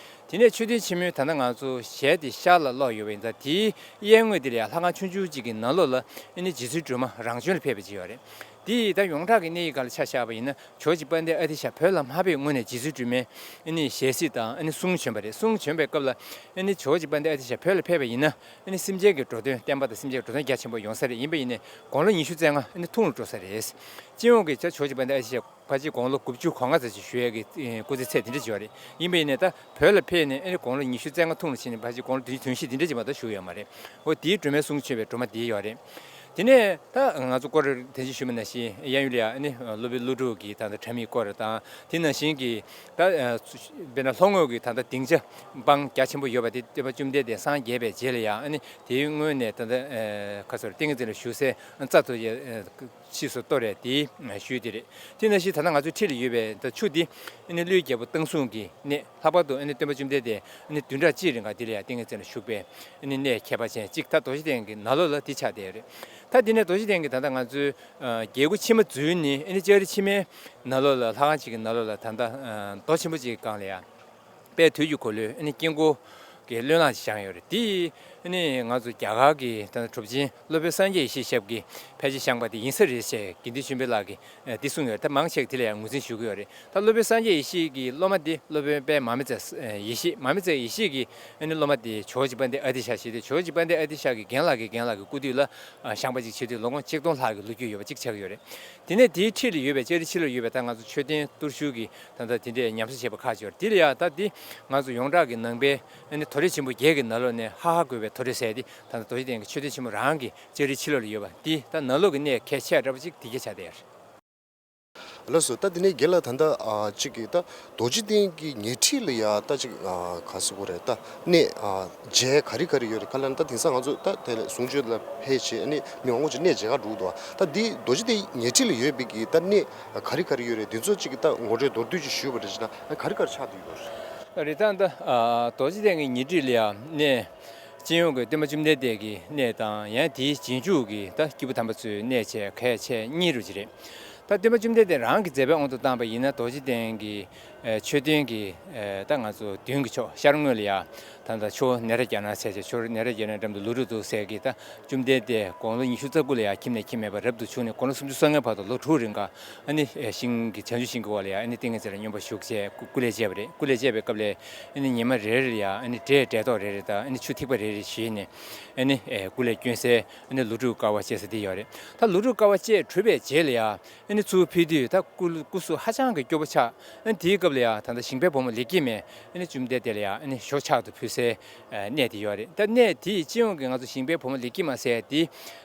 དེ་ནས་མཆོད་རྟེན་ཆེན་མོའི་ད་ལྟ་ང་ཚོ་ཞལ་དེ་ཤར་ལ་ལོག་ཡོད་པ་ཡིན་ཙང་དེའི་གཡས་ངོས་དེ་ལ་ཡང་ལྷ་ཁང་ཆུང་ཆུང་གཅིག་གི་ནང་ལོགས་ལ་ཨ་ནི་རྗེ་བཙུན་སྒྲོལ་མ་རང་བྱོན་ལ་ཕེབས་པ་ཅིག་ཡོད་རེད། དེ་ཡི་ད་ཡོངས་གྲགས་ཀྱི་གནས་ཡིག་སྒང་ལ་ཆ་བཞག་པ་ཡིན་ན་ཇོ་བོ་རྗེ་དཔལ་ལྡན་ཨ་ཏི་ཤ་བོད་ལ་མ་ཕེབས་སྔོན་ནས་རྗེ་བཙུན་སྒྲོལ་མའི་ཨ་ནི་ཞལ་གཟིགས་དང་ཨ་ནི་གསུང་བྱོན་པ་རེད། གསུང་བྱོན་པའི་སྐབས་ལ་ཨ་ནི་ཇོ་བོ་རྗེ་དཔལ་ལྡན་ཨ་ཏི་ཤ་བོད་ལ་ཕེབས་པ་ཡིན་ན་ཨ་ནི་སེམས་ཅན་གྱི་འགྲོ་དོན་བསྟན་པ་དང་སེམས་ཅན་གྱི་འགྲོ་དོན་རྒྱ་ཆེན་པོ་ཡོང་ས་རེད། ཡིན་པ་ཡིན་ནའི་དགུང་ལོ་ཉི་ཤུ་རྩ་ལྔ་ཨ་ནི་ཐུང་རུ་འགྲོ་ས་རེད། སྤྱི་ཡོངས་ཀྱི་ཇོ་བོ་རྗེ་དཔལ་ལྡན་ཨ་ཏི་ཤ་ཕལ་ཆེར་དགུང་ལོ་དགུ་བཅུ་གོ་ལྔ་ཙམ་ཞིག་བཞུགས་ཡས་ཀྱི་ཨེ་སྐུ་ཚེ་ཚད་དེ་འདྲ་ཅིག་ཡོད་རེད། ཡིན་པ་ཡིན་ནའི་ད་བོད་ལ་ཕེབས་ནས་ཨ་ནི་དགུང་ལོ་ཉི་ཤུ་རྩ་ལྔ་ཐུང་རུ་ཕྱིན་ནས་ཕལ་ཆེར་དགུང་ལོ་བདུན་ཅུ་དོན་བཞི་དེ་འདྲ་ཅིག་མ་གཏོགས་བཞུགས་ཡོད་མ་རེད། འོ་དེའི་སྒྲོལ་མའི་གསུང་བྱོན་པའི་སྒྲོལ་མ་དེ་ཡོད་རེད། དེ་ནས་ད་ང་ཚོ་སྐོར་དེ་ཅིག་ཞུས་པ་ནང་བཞིན་གཡས་གཡོན་ལ་ཡང་ཨ་ནི་སློབ་དཔོན་ཀླུ་སྒྲུབ་ཀྱི་ད་ལྟ་དྲ་མིག་སྐོར་དང་དེ་ནང་བཞིན་གྱི་ད་དཔེར་ན་ལྷོ་ངོས་ཀྱི་ད་ལྟ་སྡིངས་ཆ་འབངས་རྒྱ་ཆེན་པོ་ཡོད་པ་དེ་སྟོན་པ་བཅོམ་ལྡན་འདས་སངས་རྒྱས་པའི་རྗེས་ལ་ཡང་ཨ་ནི་དེའི་སྔོན་ནས་ད་ལྟ་ཁ་སོར་ཏིང་ངེ་འཛིན་ལ་བཞུགས་སའི་རྩ་ཐོ་ཡ། ཕྱིས་སུ་གཏོར་བའི་དེའི་ཤུལ་དེ་རེད། དེ་ནང་བཞིན་ད་ལྟ་ང་ཚོའི་འཁྲིས་ལ་ཡོད་པའི་ད་ཆུ་འདི་ཨ་ནི་ཀླུའི་རྒྱལ་པོ་བཏང་བཟུང་གི་གནས། ལྷག་པར་དུ་ཨ་ནི་སྟོན་པ་བཅོམ་ལྡན་འདས་ཨ་ནི་བདུན་ཕྲག་གཅིག་རིང་ག་འདི་ལ་ཡང་ཏིང་ངེ་འཛིན་ལ་བཞུགས་པའི་ཨ་ནི་གནས་ཁྱད་པར་ཅན་གཅིག་ད་རྡོ་རྗེ་གདན་གྱི་ནང་ལོགས་ལ་འདི་ཆགས་བསྡད་ཡོད་རེད། ད་འདི་ནས་རྡོ་རྗེ་གདན་གྱི་ད་ལྟ་ང་ཚོའི་རྒྱལ་སྒོ་ཕྱི་མ་འཛུལ་ནས་ཨ་ནི་ལྕགས་རི་ཕྱི་མའི་ནང་ལོགས་ལ་ལྷ་ཁང་གཅིག་གི་ནང་ལོགས་ལ་ད་ལྟ་རྡོ་ཆེན་པོ་གཅིག་གི་སྒང་ལ་ཡང་དཔལ་དུས་ཀྱི་འཁོར་ལོའི་ཨ་ནི་དཀྱིལ་འཁོར་གྱི་བློས་བསླངས་ཤིག་བཞེངས་ཡོད་རེད། དེའི་ ཨ་ནི་ང་ཚོ་རྒྱ་གར་གྱི་ད་གྲུབ་ཆེན་སློབ་དཔོན་སངས་རྒྱས་ཡེ་ཤེས་ཞབས་ཀྱི་ཕལ་ཆེར་བཞེངས་པ་དེ་ཡིན་ས་རེད་ཅེས་དགེ་འདུན་ཆོས་འཕེལ་ལགས་ཀྱིས་ཨ་འདི་གསུངས་ཡོད། ད་མང་ཆེ་གིས་དེ་ལ་ཡང་ངོས་འཛིན་ཞུ་གི་ཡོད་རེད། ད་སློབ་དཔོན་སངས་རྒྱས་ཡེ་ཤེས་ཀྱི་སློབ་མ་དེ་སློབ་དཔོན་དཔལ་མ་མི་ཙེ་ཡེ་ཤེས། མ་མི་ཙེ་ཡེ་ཤེས་ཀྱི་ཨ་ནི་སློབ་མ་དེ་ཇོ་བོ་རྗེ་དཔལ་ལྡན་ཨ་ཏི་ཤ་ཞེས་ཏེ། ཇོ་བོ་རྗེ་དཔལ་ལྡན་ཨ་ཏི་ཤ་གི་རྒན་ལགས་ཀྱི་རྒན་ལགས་ཀྱི་སྐུ་དུས་ལ་ཨ་བཞེངས་པ་ཅིག་བྱེད་དུས་ལོ་ངོ་ཆིག་སྟོང་ལྷག་གི་ལོ་རྒྱུས་ཡོད་པ་ཅིག་ཆགས་ཀྱི་ཡོད་རེད། དེ་ནས་དེའི་འཁྲིས་ལ་ཡོད་པའི་ལྕགས་རི་ཕྱི་ལ་ཡོད་པའི་ད་ང་ཚོ་མཆོད་རྟེན་གཏོར་བཤུལ་གྱི་ད་ལྟ་དེ་འདྲའི་ཉམས་གསོ་བྱས་པ་ཁག་ཅིག་ཡོད་རེད། དེ་ལ་ཡང་ད་འདི་ང་ཚོ་ཡོངས་གྲགས་ཀྱི་ནང་པའི་ཨ་ནི་དོ་རེ་ཆེན་པོ་བརྒྱད་ཀྱི་ནང་ལོགས་ནས་ཧ་ཧ་གོ་བའི་དོ་རེ་ཟེར་དེ་ད་ལྟ་རྡོ་རྗེ་གདན་གྱི་མཆོད་རྟེན་ཆེན་མོ་རང་གི་ལྕགས་རིའི་ཕྱི་ལོགས་ལ་ཡོད་པ་འདི་ད་ནང་ལོགས་ཀྱི་གནས་གལ་ཆེ་དྲགས་པ་ཅིག་དེ་གྱད་ཆགས་བསྡད་ཡོད་རེད། ལགས་སོ། ད་དེ་ནས་རྒན་ལགས་ད་ལྟ་ཨ་གཅིག་གིས་ད་རྡོ་རྗེ་གདན་གྱི་ཉེ་འཁྲིས་ལ་ཡ་ད་ཅིག་ཨ་ག་ཟེར་དགོས་རེད། ད་གནས་ཨ་མཇལ་ག་རེ་ག་རེ་ཡོད་རེད། ག་ལབ་ན་ད་དེང་སང་ང་ཚོ་ད་དེ་ལ་གཟུངས་མཆོད་ལ་ཕེབས་བྱས་ཨ་ནི་མི་མང་པོ་ཅིག་གནས་མཇལ་ཁ་འགྲོ་གི་འདུག་ད་འདི་རྡོ་རྗེ་གདན་ཉེ་འཁྲིས་ལ་ཡོད་པའི་གི་ད་གནས་ག་རེ་ག་རེ་ཡོད་རེད། འདི་ཚོ་ཅིག་ད་ངོ་སྤྲོད་མདོར་བསྡུས་ཅིག་ཞུས་པ་རེད་ཅེ་ན་ག་རེ་ག་རེ་ཆགས་བསྡད་ཡོད་རེད། རེད། ད་ད་ཨ་རྡོ་རྗེ་གདན་གྱི་ཉེ་འཁྲིས་ལ་ཡ་གནས་སྤྱི་ཡོངས་ཀྱི་སྟོན་པ་བཅོམ་ལྡན་འདས་ཀྱི་གནས་དང་ཡང་དེའི་རྗེས་འཇུག་གི་ད་སྐྱེས་བུ་དམ་པ་ཚོའི་གནས་བྱས་གལ་ཆེ་གཉིས་རུ་ཅིག་རེད། ད་སྟོན་པ་བཅོམ་ལྡན་འདས་རང་གི་མཛད་པའི་དབང་དུ་བཏང་པ་ཡིན་ན་རྡོ་རྗེ་གདན་གྱི་ཨེ་མཆོད་རྟེན་གྱི་ཨེ་ད་ང་ཚོ་མདུན་གྱི་ཕྱོགས་ཤར་ངོས་ལ་ཡ་ད་ལྟ་ཆུ་བོ་ནཻ་རཉྫ་ན་ཟེར་བྱས། ཆུ་བོ་ནཻ་རཉྫ་ན་འགྲམ་དུ་ལྷོ་འབྲུག་འདུག་ཟེར་གི་ད་བཅོམ་ལྡན་འདས་དགུང་ལོ་ཉི་ཤུ་རྩ་དགུ་ལ་ཡ་ཁྱིམ་ནས་ཁྱིམ་མེད་པར་རབ་ཏུ་བྱུང་ནས་དགུང་ལོ་སུམ་ཅུ་སོ་ལྔའི་བར་དུ་ལོ་དྲུག་རིང་ག་ཨ་ནི་ཨེ་ཤིང་གི་བྱང་ཆུབ་ཤིང་གི་འོག་ལ་ཡ་ཨ་ནི་ཏིང་ངེ་འཛིན་ལ་སྙོམས་པར་ཞུགས་བྱས་སྐུ་སྐུ་ལས་བཅས་པ་རེད། སྐུ་ལས་བཅས་པའི་སྐབས་ལ་ཨ་ནི་ཉི་མ་རེ་རེ་ལ་ཡ་ཨ་ནི་འབྲས་འབྲས་རྡོག་རེ་རེ་དང་ཨ་ནི་ཆུ་ཐིགས་པ་རེ་རེ་བཞེས་ནས་ཨ་ནི་ཨེ་སྐུ་ལས་བསྐྱོན་སའི་ཨ་ནི་ལོ་དྲུག་དཀའ་བ་སྤྱད་ས་དེ་ཡོད་རེད། ད་ལོ་དྲུག་དཀའ་བ་སྤྱད་གྲུབ་པའི་རྗེས་ལ་ཡ་ཨ་ནི་ཚུར་ཕེབས་དུས་ད་སྐུ་སྐུ་གཟུགས་ཧ་ཅང་གི་སྐྱོ་པོ་ཆགས། ཨ་ནི་དེའི་སྐབས་ལ་ཡ་ད་ལྟ་ཞིང་པའི་བུ་མོ་ལེགས་སྐྱེས་མས་ཨ་ནི་བཅོམ་ལྡན་འདས་ལ་ཡ་ཨ་ནི་ཞོ་ཕྱག་ཏུ་ཕུལ་སའི་ཨ་གནས་དེ་ཡོད་རེད། ད་གནས་དེའི་སྤྱི་ཡོངས་ཀྱི་ང་ཚོ་ཞིང་པའི་བུ་མོ་ལེགས་སྐྱེས་མ་ཟེར་དེ་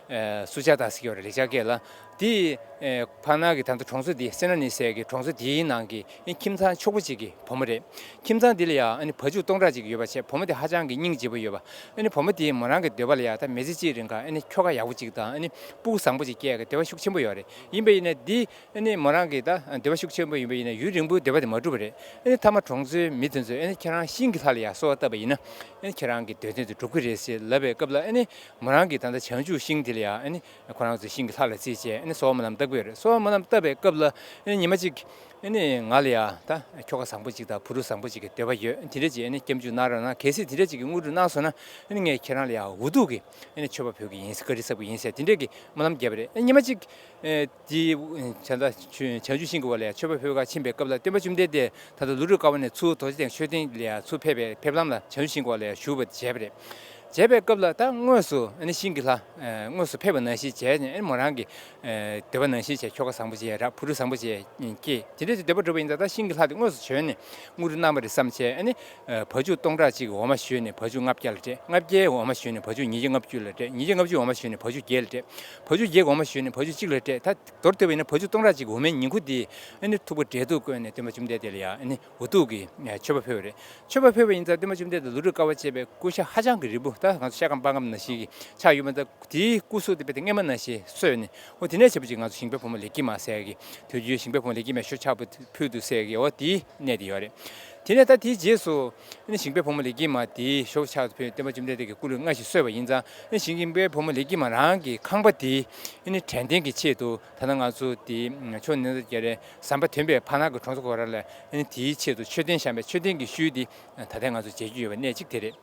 ཨ་སུ་ཇཱ་ཏཱ་ཟེར་གྱི་ཡོད་རེད། ལེགས་སྦྱར་སྐད་ལ། དེ་ཨེ་ཕ་ནང་གི་ད་ལྟ་གྲོང་ཚོ་འདི་སེ་ན་ནི་ཟེར་གི་གྲོང་ཚོ་འདིའི་ནང་གི་ཨེ་ཁྱིམ་ཚང་ཕྱུག་པོ་ཅིག་གི་བུ་མོ་རེད། ཁྱིམ་ཚང་འདི་ལ་ཡང་ཨ་ནི་བ་ཕྱུགས་སྟོང་ཕྲག་ཅིག་ཡོད་པ་བྱས། བུ་མོ་དེ་ཧ་ཅང་གི་སྙིང་རྗེ་པོ་ཡོད་པ། ཨ་ནི་བུ་མོ་དེས་མོ་རང་གི་འདོད་པ་ལ་ཡང་ད་མི་ཚེ་གཅིག་རིང་ག་ཨ་ནི་ཁྱོ་ག་ཡག་པོ་ཅིག་དང་ཨ་ནི་སྤུ་གུ་བཟང་པོ་ཅིག་སྐྱེ་ཡག་གི་འདོད་པ་ཤུགས་ཆེན་པོ་ཡོད་རེད། ཡིན་པ་ཡིན་ན་འདི་ཨ་ནི་མོ་རང་གི་ད་འདོད་པ་ཤུགས་ཆེན་པོ་ཡིན་པ་ཡིན་ན་ཡུན་རིང་པོའི་འདོད་པ་དེ་མ་འགྲུབ་པ་རེད། ཨ་ནི་མཐའ་མ་གྲོང་ཚོའི་མི་དེ་ཚོས་ཨ་ནི་ཁྱེད་རང་ཤིང་གི་ལྷ་ལ་ཡང་གསོལ་བ་བཏབ་པ་ཡིན་ན་ཨ་ནི་ཁྱེད་རང་གི་འདོད་དོན་དེ་འགྲུབ་ཀྱི་རེད་ཟེར་ལབ་པའི་སྐབས་ལ་ཨ་ནི་མོ་རང་གིས་ད་ལྟ་བྱང་ཆུབ་ཤིང་དེ་ལ་ཡང་ཨ་ནི་ཁོ་རང་ཚོའི་ཤིང་གི་ལྷ་ལ་རྩིས་བྱས་ཨ་ནི་གསོལ་བ་སྨོན་ལམ་བཏབ་ཀྱི་ཡོད་རེད། གསོལ་བ་སྨོན་ལམ་བཏབ་པའི་སྐབས་ལ་ཨ་ནི་ཉི་མ་གཅིག་ཨ་ནི་ང་ལ་ཡང་ད་ཁྱོ་ག་བཟང་པོ་གཅིག་དང་བུ་ཕྲུག་བཟང་པོ་གཅིག་གི་འདོད་པ་ཡོད། དེ་འདྲ་ཅིག་ཨ་ནི་སྐྱབས་འཇུག་གནང་རོགས་གནང་། གལ་སྲིད་དེ་འདྲ་ཅིག་གི་དངོས་གྲུབ་གནང་སོང་ན་ཨ་ནི་ངས་ཁྱེད་རང་ལ་ཡང་འུ་ཐུག་གི་ཨ་ནི་མཆོད་པ་ཕུལ་གྱི་ཡིན། བཀའ་དྲིན་གསབ་ཀྱི་ཡིན་ཟེར་དེ་འདྲ་གི་སྨོན་ལམ་བརྒྱབ་པ་རེད། ཨ་ཉི་མ་གཅིག་ཨེ་དེ་བྱང་ད་བྱང་ཆུབ་ཤིང་གི་འོག་ལ་ཡང་མཆོད་པ་ཕུལ་ག་ཕྱིན་པའི་སྐབས་ལ་སྟོན་པ་བཅོམ་ལྡན་འདས་ད་ལྟ་ལྷོ་འབྲུག་དཀར་པོ་ནས་ཚུར་རྡོ་རྗེ་གདན་མཆོད་རྟེན་ལ་ཡང་ཚུར་ཕེབས་པའི་ཕེབས་ལམ་ལ་བྱང་ཆུབ་ཤིང་གི་འོག་ལ་ཡང་བཞུགས་པ་མཇལ་བ་རེད། མཇལ་བའི་སྐབས་ལ་ད་དངོས་སུ་ཨ་ནི་ཤིང་གི་ལྷ་ཨེ་དངོས་སུ་ཕེབས་པ་ནང་བཞིན་མཇལ་ནས་ཨ་ནི་མོ་རང་གི་ཨེ་འདོད་པ་ནང་བཞིན་བྱས། ཁྱོ་ག་བཟང་པོ་ཅིག་རག་བུ་ཕྲུག་བཟང་པོ་ཅིག་སྐྱེས། དེ་འདྲ་ཅིག་འདོད་པ་འགྲུབ་པ་ཡིན་ཙང་ད་ཤིང་གི་ལྷ་དེ་དངོས་སུ་བྱོན་ནས་དངོས་གྲུབ་གནང་བ་རེད་བསམ་བྱས། ཨ་ནི་ཨེ་བ་ཕྱུགས་སྟོང་ཕྲག་གཅིག་གི་འོ་མ་བཞོས་ནས་བ་ཕྱུགས་ལྔ་བརྒྱ་ལ་སྤྲད། ལྔ་བརྒྱའི་འོ་མ་བཞོས་ནས་བ་ཕྱུགས་ཉིས་བརྒྱ་ལྔ་བཅུ་ལ་སྤྲད། ཉིས་བརྒྱ་ལྔ་བཅུའི་འོ་མ་བཞོས་ནས་བ་ཕྱུགས་བརྒྱད་ལ་སྤྲད། བ་ཕྱུགས་བརྒྱད་ཀྱི་འོ་མ་བཞོས་ནས་བ་ཕྱུགས་གཅིག་ལ་སྤྲད། ད་མདོར་བསྡུས་པ་ཡིན་ན་བ་ཕྱུགས་སྟོང་ཕྲག་གཅིག་གི་འོ་མའི་ཉིང་ཁུ་དེ་ཨ་ནི་ཐུག་པ་འབྲས་ཐུག་བསྐོལ་ནས་སྟོན་པ་བཅོམ་ལྡན་འདས་ལ་ཡང་ཨ་ནི་འུ་ཐུག་གི་མཆོད་པ་ཕུལ་བ་རེད། མཆོད་པ་ཕུལ་བ་ཡིན་ཙང་སྟོན་པ་བཅོམ་ལྡན་འདས་ལོ་དྲུག་དཀའ་བ་སྤྱད་པའི་སྐུ་ཤ་ཧ་ཅང་གི་རིད་པོ། ད་ང་ཚོ་ཤ་སྐམ་པགས་སྐམ་ནང་བཞིན་གྱི་ཆགས་ཡོད་མ་ད། དེའི་སྐུ་གཟུགས་དེ་རྦད་དེ་སྔས་མ་ནང་བཞིན་གསོས་ནས། འོ་དེ་ནས་བྱས་པ་ཅིག་ང་ཚོ་ཞིང་པའི་བུ་མོ་ལེགས་སྐྱེས་མ་ཟེར་གི་དུས་རྒྱུན་ཞིང་པའི་བུ་མོ་ལེགས་སྐྱེས་མས་ཞོ་ཕྱག་ཕུལ་དུས་ཟེར་གི་འོ་དེའི་གནས་དེ་ཡོད་རེད། དེ་ནས་ད་དེའི་རྗེས་སུ་ཨ་ནི་ཞིང་པའི་བུ་མོ་ལེགས་སྐྱེས་མ་དེའི་ཞོ་ཕྱག་ཏུ་ཕུལ་སྟོན་པ་བཅོམ་ལྡན་འདས་ཀྱི་སྐུ་ལུས་སྔ་ཕྱི་གསོས་པ་ཡིན་ཙང་། ཨ་ནི་ཞིང་པའི་བུ་མོ་ལེགས་སྐྱེས་མ་རང་གི་ཁང་པ་དེ་ཨ་ནི་དྲན་རྟེན་གྱི་ཆེད་དུ་ད་ལྟ་ང་ཚོ་དེ་ཆུ་བོ་ནཻ་རཉྫ་ན་ཟམ་པ་དོན་པའི་ཕ་ནང་གི་གྲོང་ཚོ་གོ་ར་ལ་ཨ་ནི་དེའི་ཆེད་དུ་མཆོད་རྟེན་བཞེངས་པའི་མཆོད་རྟེན་གྱི་ཤུལ་དེ་ད་ལྟ་ང་ཚོ་མཇལ་རྒྱུ་ཡོད་པ་གནས་གཅིག་དེ་རེད།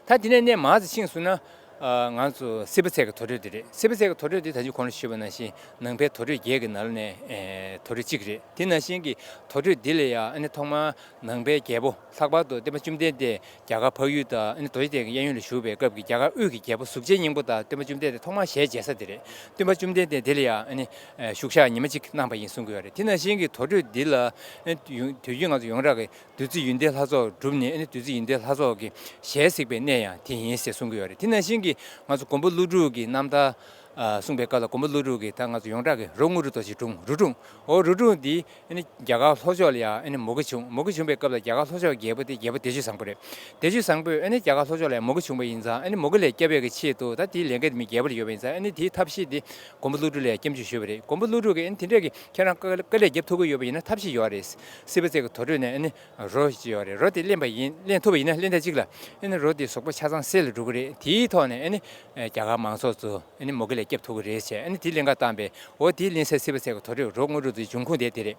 ད་དེ་ནས་གནས་མར་ཙམ་ཕྱིན་སོང་ན། ཨ་ང་ཚོ་སི་པ་ཚལ་གྱི་དུར་ཁྲོད་དེ་རེད། སི་པ་ཚལ་གྱི་དུར་ཁྲོད་དེ་ད་ཅི་གོང་ལ་ཞུས་པ་ནང་བཞིན་ནང་པའི་དུར་ཁྲོད་བརྒྱད་ཀྱི་ནང་ནས་ཨེ་དུར་ཁྲོད་གཅིག་རེད། དེ་ནང་བཞིན་གྱི་དུར་ཁྲོད་འདི་ལ་ཡང་ཨ་ནི་ཐོག་མར་ནང་པའི་རྒྱལ་པོ་ལྷག་པར་དུ་སྟོན་པ་བཅོམ་ལྡན་འདས་རྒྱ་གར་འཕགས་ཡུལ་དང་ཨ་ནི་རྡོ་རྗེ་གདན་གྱི་གཡས་གཡོན་ལ་བཞུགས་པའི་སྐབས་ཀྱི་རྒྱ་གར་དབུས་ཀྱི་རྒྱལ་པོ་གཟུགས་ཅན་སྙིང་པོ་དང་སྟོན་པ་བཅོམ་ལྡན་འདས་ཐོག་མར་ཞལ་མཇལ་ས་དེ་རེད། སྟོན་པ་བཅོམ་ལྡན་འདས་འདི་ལ་ཡང་ཨ་ནི་ཨེ་བཞུགས་ཞག་ཉི་མ་གཅིག་གནང་བ་ཡིན་གསུང་གི་ཡོད་རེད། དེ་ནང་བཞིན་གྱི་དུར་ཁྲོད་འདི་ལ་ཨ་ནི་དུས་རྒྱུན་ང་ཚོ་ཡོངས་གྲགས་ཀྱི་བདུད་རྩི་ཡོན་ཏན་ལྷ་ཚོགས་བསྒྲུབས་ནས་ཨ་ནི་བདུད་རྩི་ཡོན་ཏན་ལྷ་ཚོགས་ཀྱི་ཞལ་གཟིགས་པའི་གནས་ཡང་དེ་ཡིན་ཞེས་གསུང་གི་ཡོད་རེད། དེ་ནང་བཞིན་གྱི་ང་ཚོ་མགོན་པོ་ཀླུ་སྒྲུབ་ཀྱི་རྣམ་ཐར་ཨ་གསུངས་པའི་སྐབས་ལ་མགོན་པོ་ཀླུ་སྒྲུབ་ཀྱིས་ད་ང་ཚོ་ཡོངས་གྲགས་ཀྱི་རོ་དངོས་གྲུབ་རྡོ་རྗེ་སྒྲུང་། རོ་སྒྲུང་། འོ་རོ་སྒྲུང་འདི་ཨ་ནི་རྒྱ་གར་ལྷོ་ཕྱོགས་ལ་ཡང་ཨ་ནི་མུ་གེ་བྱུང་། མུ་གེ་བྱུང་བའི་སྐབས་ལ་རྒྱ་གར་ལྷོ་ཕྱོགས་ཀྱི་རྒྱལ་པོ་དེ་རྒྱལ་པོ་བདེ་སྤྱོད་བཟང་པོ་རེད། བདེ་སྤྱོད་བཟང་པོས་ཨ་ནི་རྒྱ་གར་ལྷོ་ཕྱོགས་ལ་ཡང་མུ་གེ་བྱུང་བ་ཡིན་ཙང་ཨ་ནི་མུ་གེ་ལས་སྐྱོབ་པའི་གི་ཆེད་དུ་ད་དེའི་ལས་འགན་དེ་མི་རྒྱལ་པོ་ལ་ཡོད་པ་ཡིན་ཙང་ཨ་ནི་དེའི་ཐབས་ཤེས་དེ་མགོན་པོ་ཀླུ་སྒྲུབ་ལ་ཡང་སྐྱབས་འཇུག་ཞུས་པ་རེད། མགོན་པོ་ཀླུ་སྒྲུབ་ཀྱིས་ཨ་ནི་དེ་འདྲས་ཀྱི་ཁྱེད་རང་དཀའ་དཀའ་ལས་རྒྱབ་ཐུབ་ཀྱི་ཡོད་པ་ཡིན་ན་ཐབས་ཤེས་ཡོད་རེད། སི་པ་ཚལ་གྱི་དུར་ཁྲོད་ནས་ཨ་ནི་རོ་ཅིག་ཡོད་རེད། རོ་དེ་ལེན་པ་ཡིན། ལེན་ཐུབ་པ་ཡིན་ན་ལེན་ཐེངས་གཅིག་ལ་ཨ་ནི་རོ་དེ་གཟུགས་པོ་ཆ་ཚང་གསེར་ལ་འགྲོ་གི་རེད། དེའི་ཐོག་ནས་ཨ་ནི་རྒྱ་གར་མང་ཚོགས་ཚོ་ཨ་ནི་མུ་གེ་ལས་སྐྱོབ་ཐུབ་ཀྱི་རེད་ཟེར་ཨ་ནི་དེ་ལེན་ག་བཏང་པས། འོ་དེ་ལེན་སའི་སི་པ་ཚལ་གྱི་དུར་ཁྲོད་རོ་དངོས་གྲུབ་དེའི་འབྱུང་ཁུངས་དེ་དེ་རེད།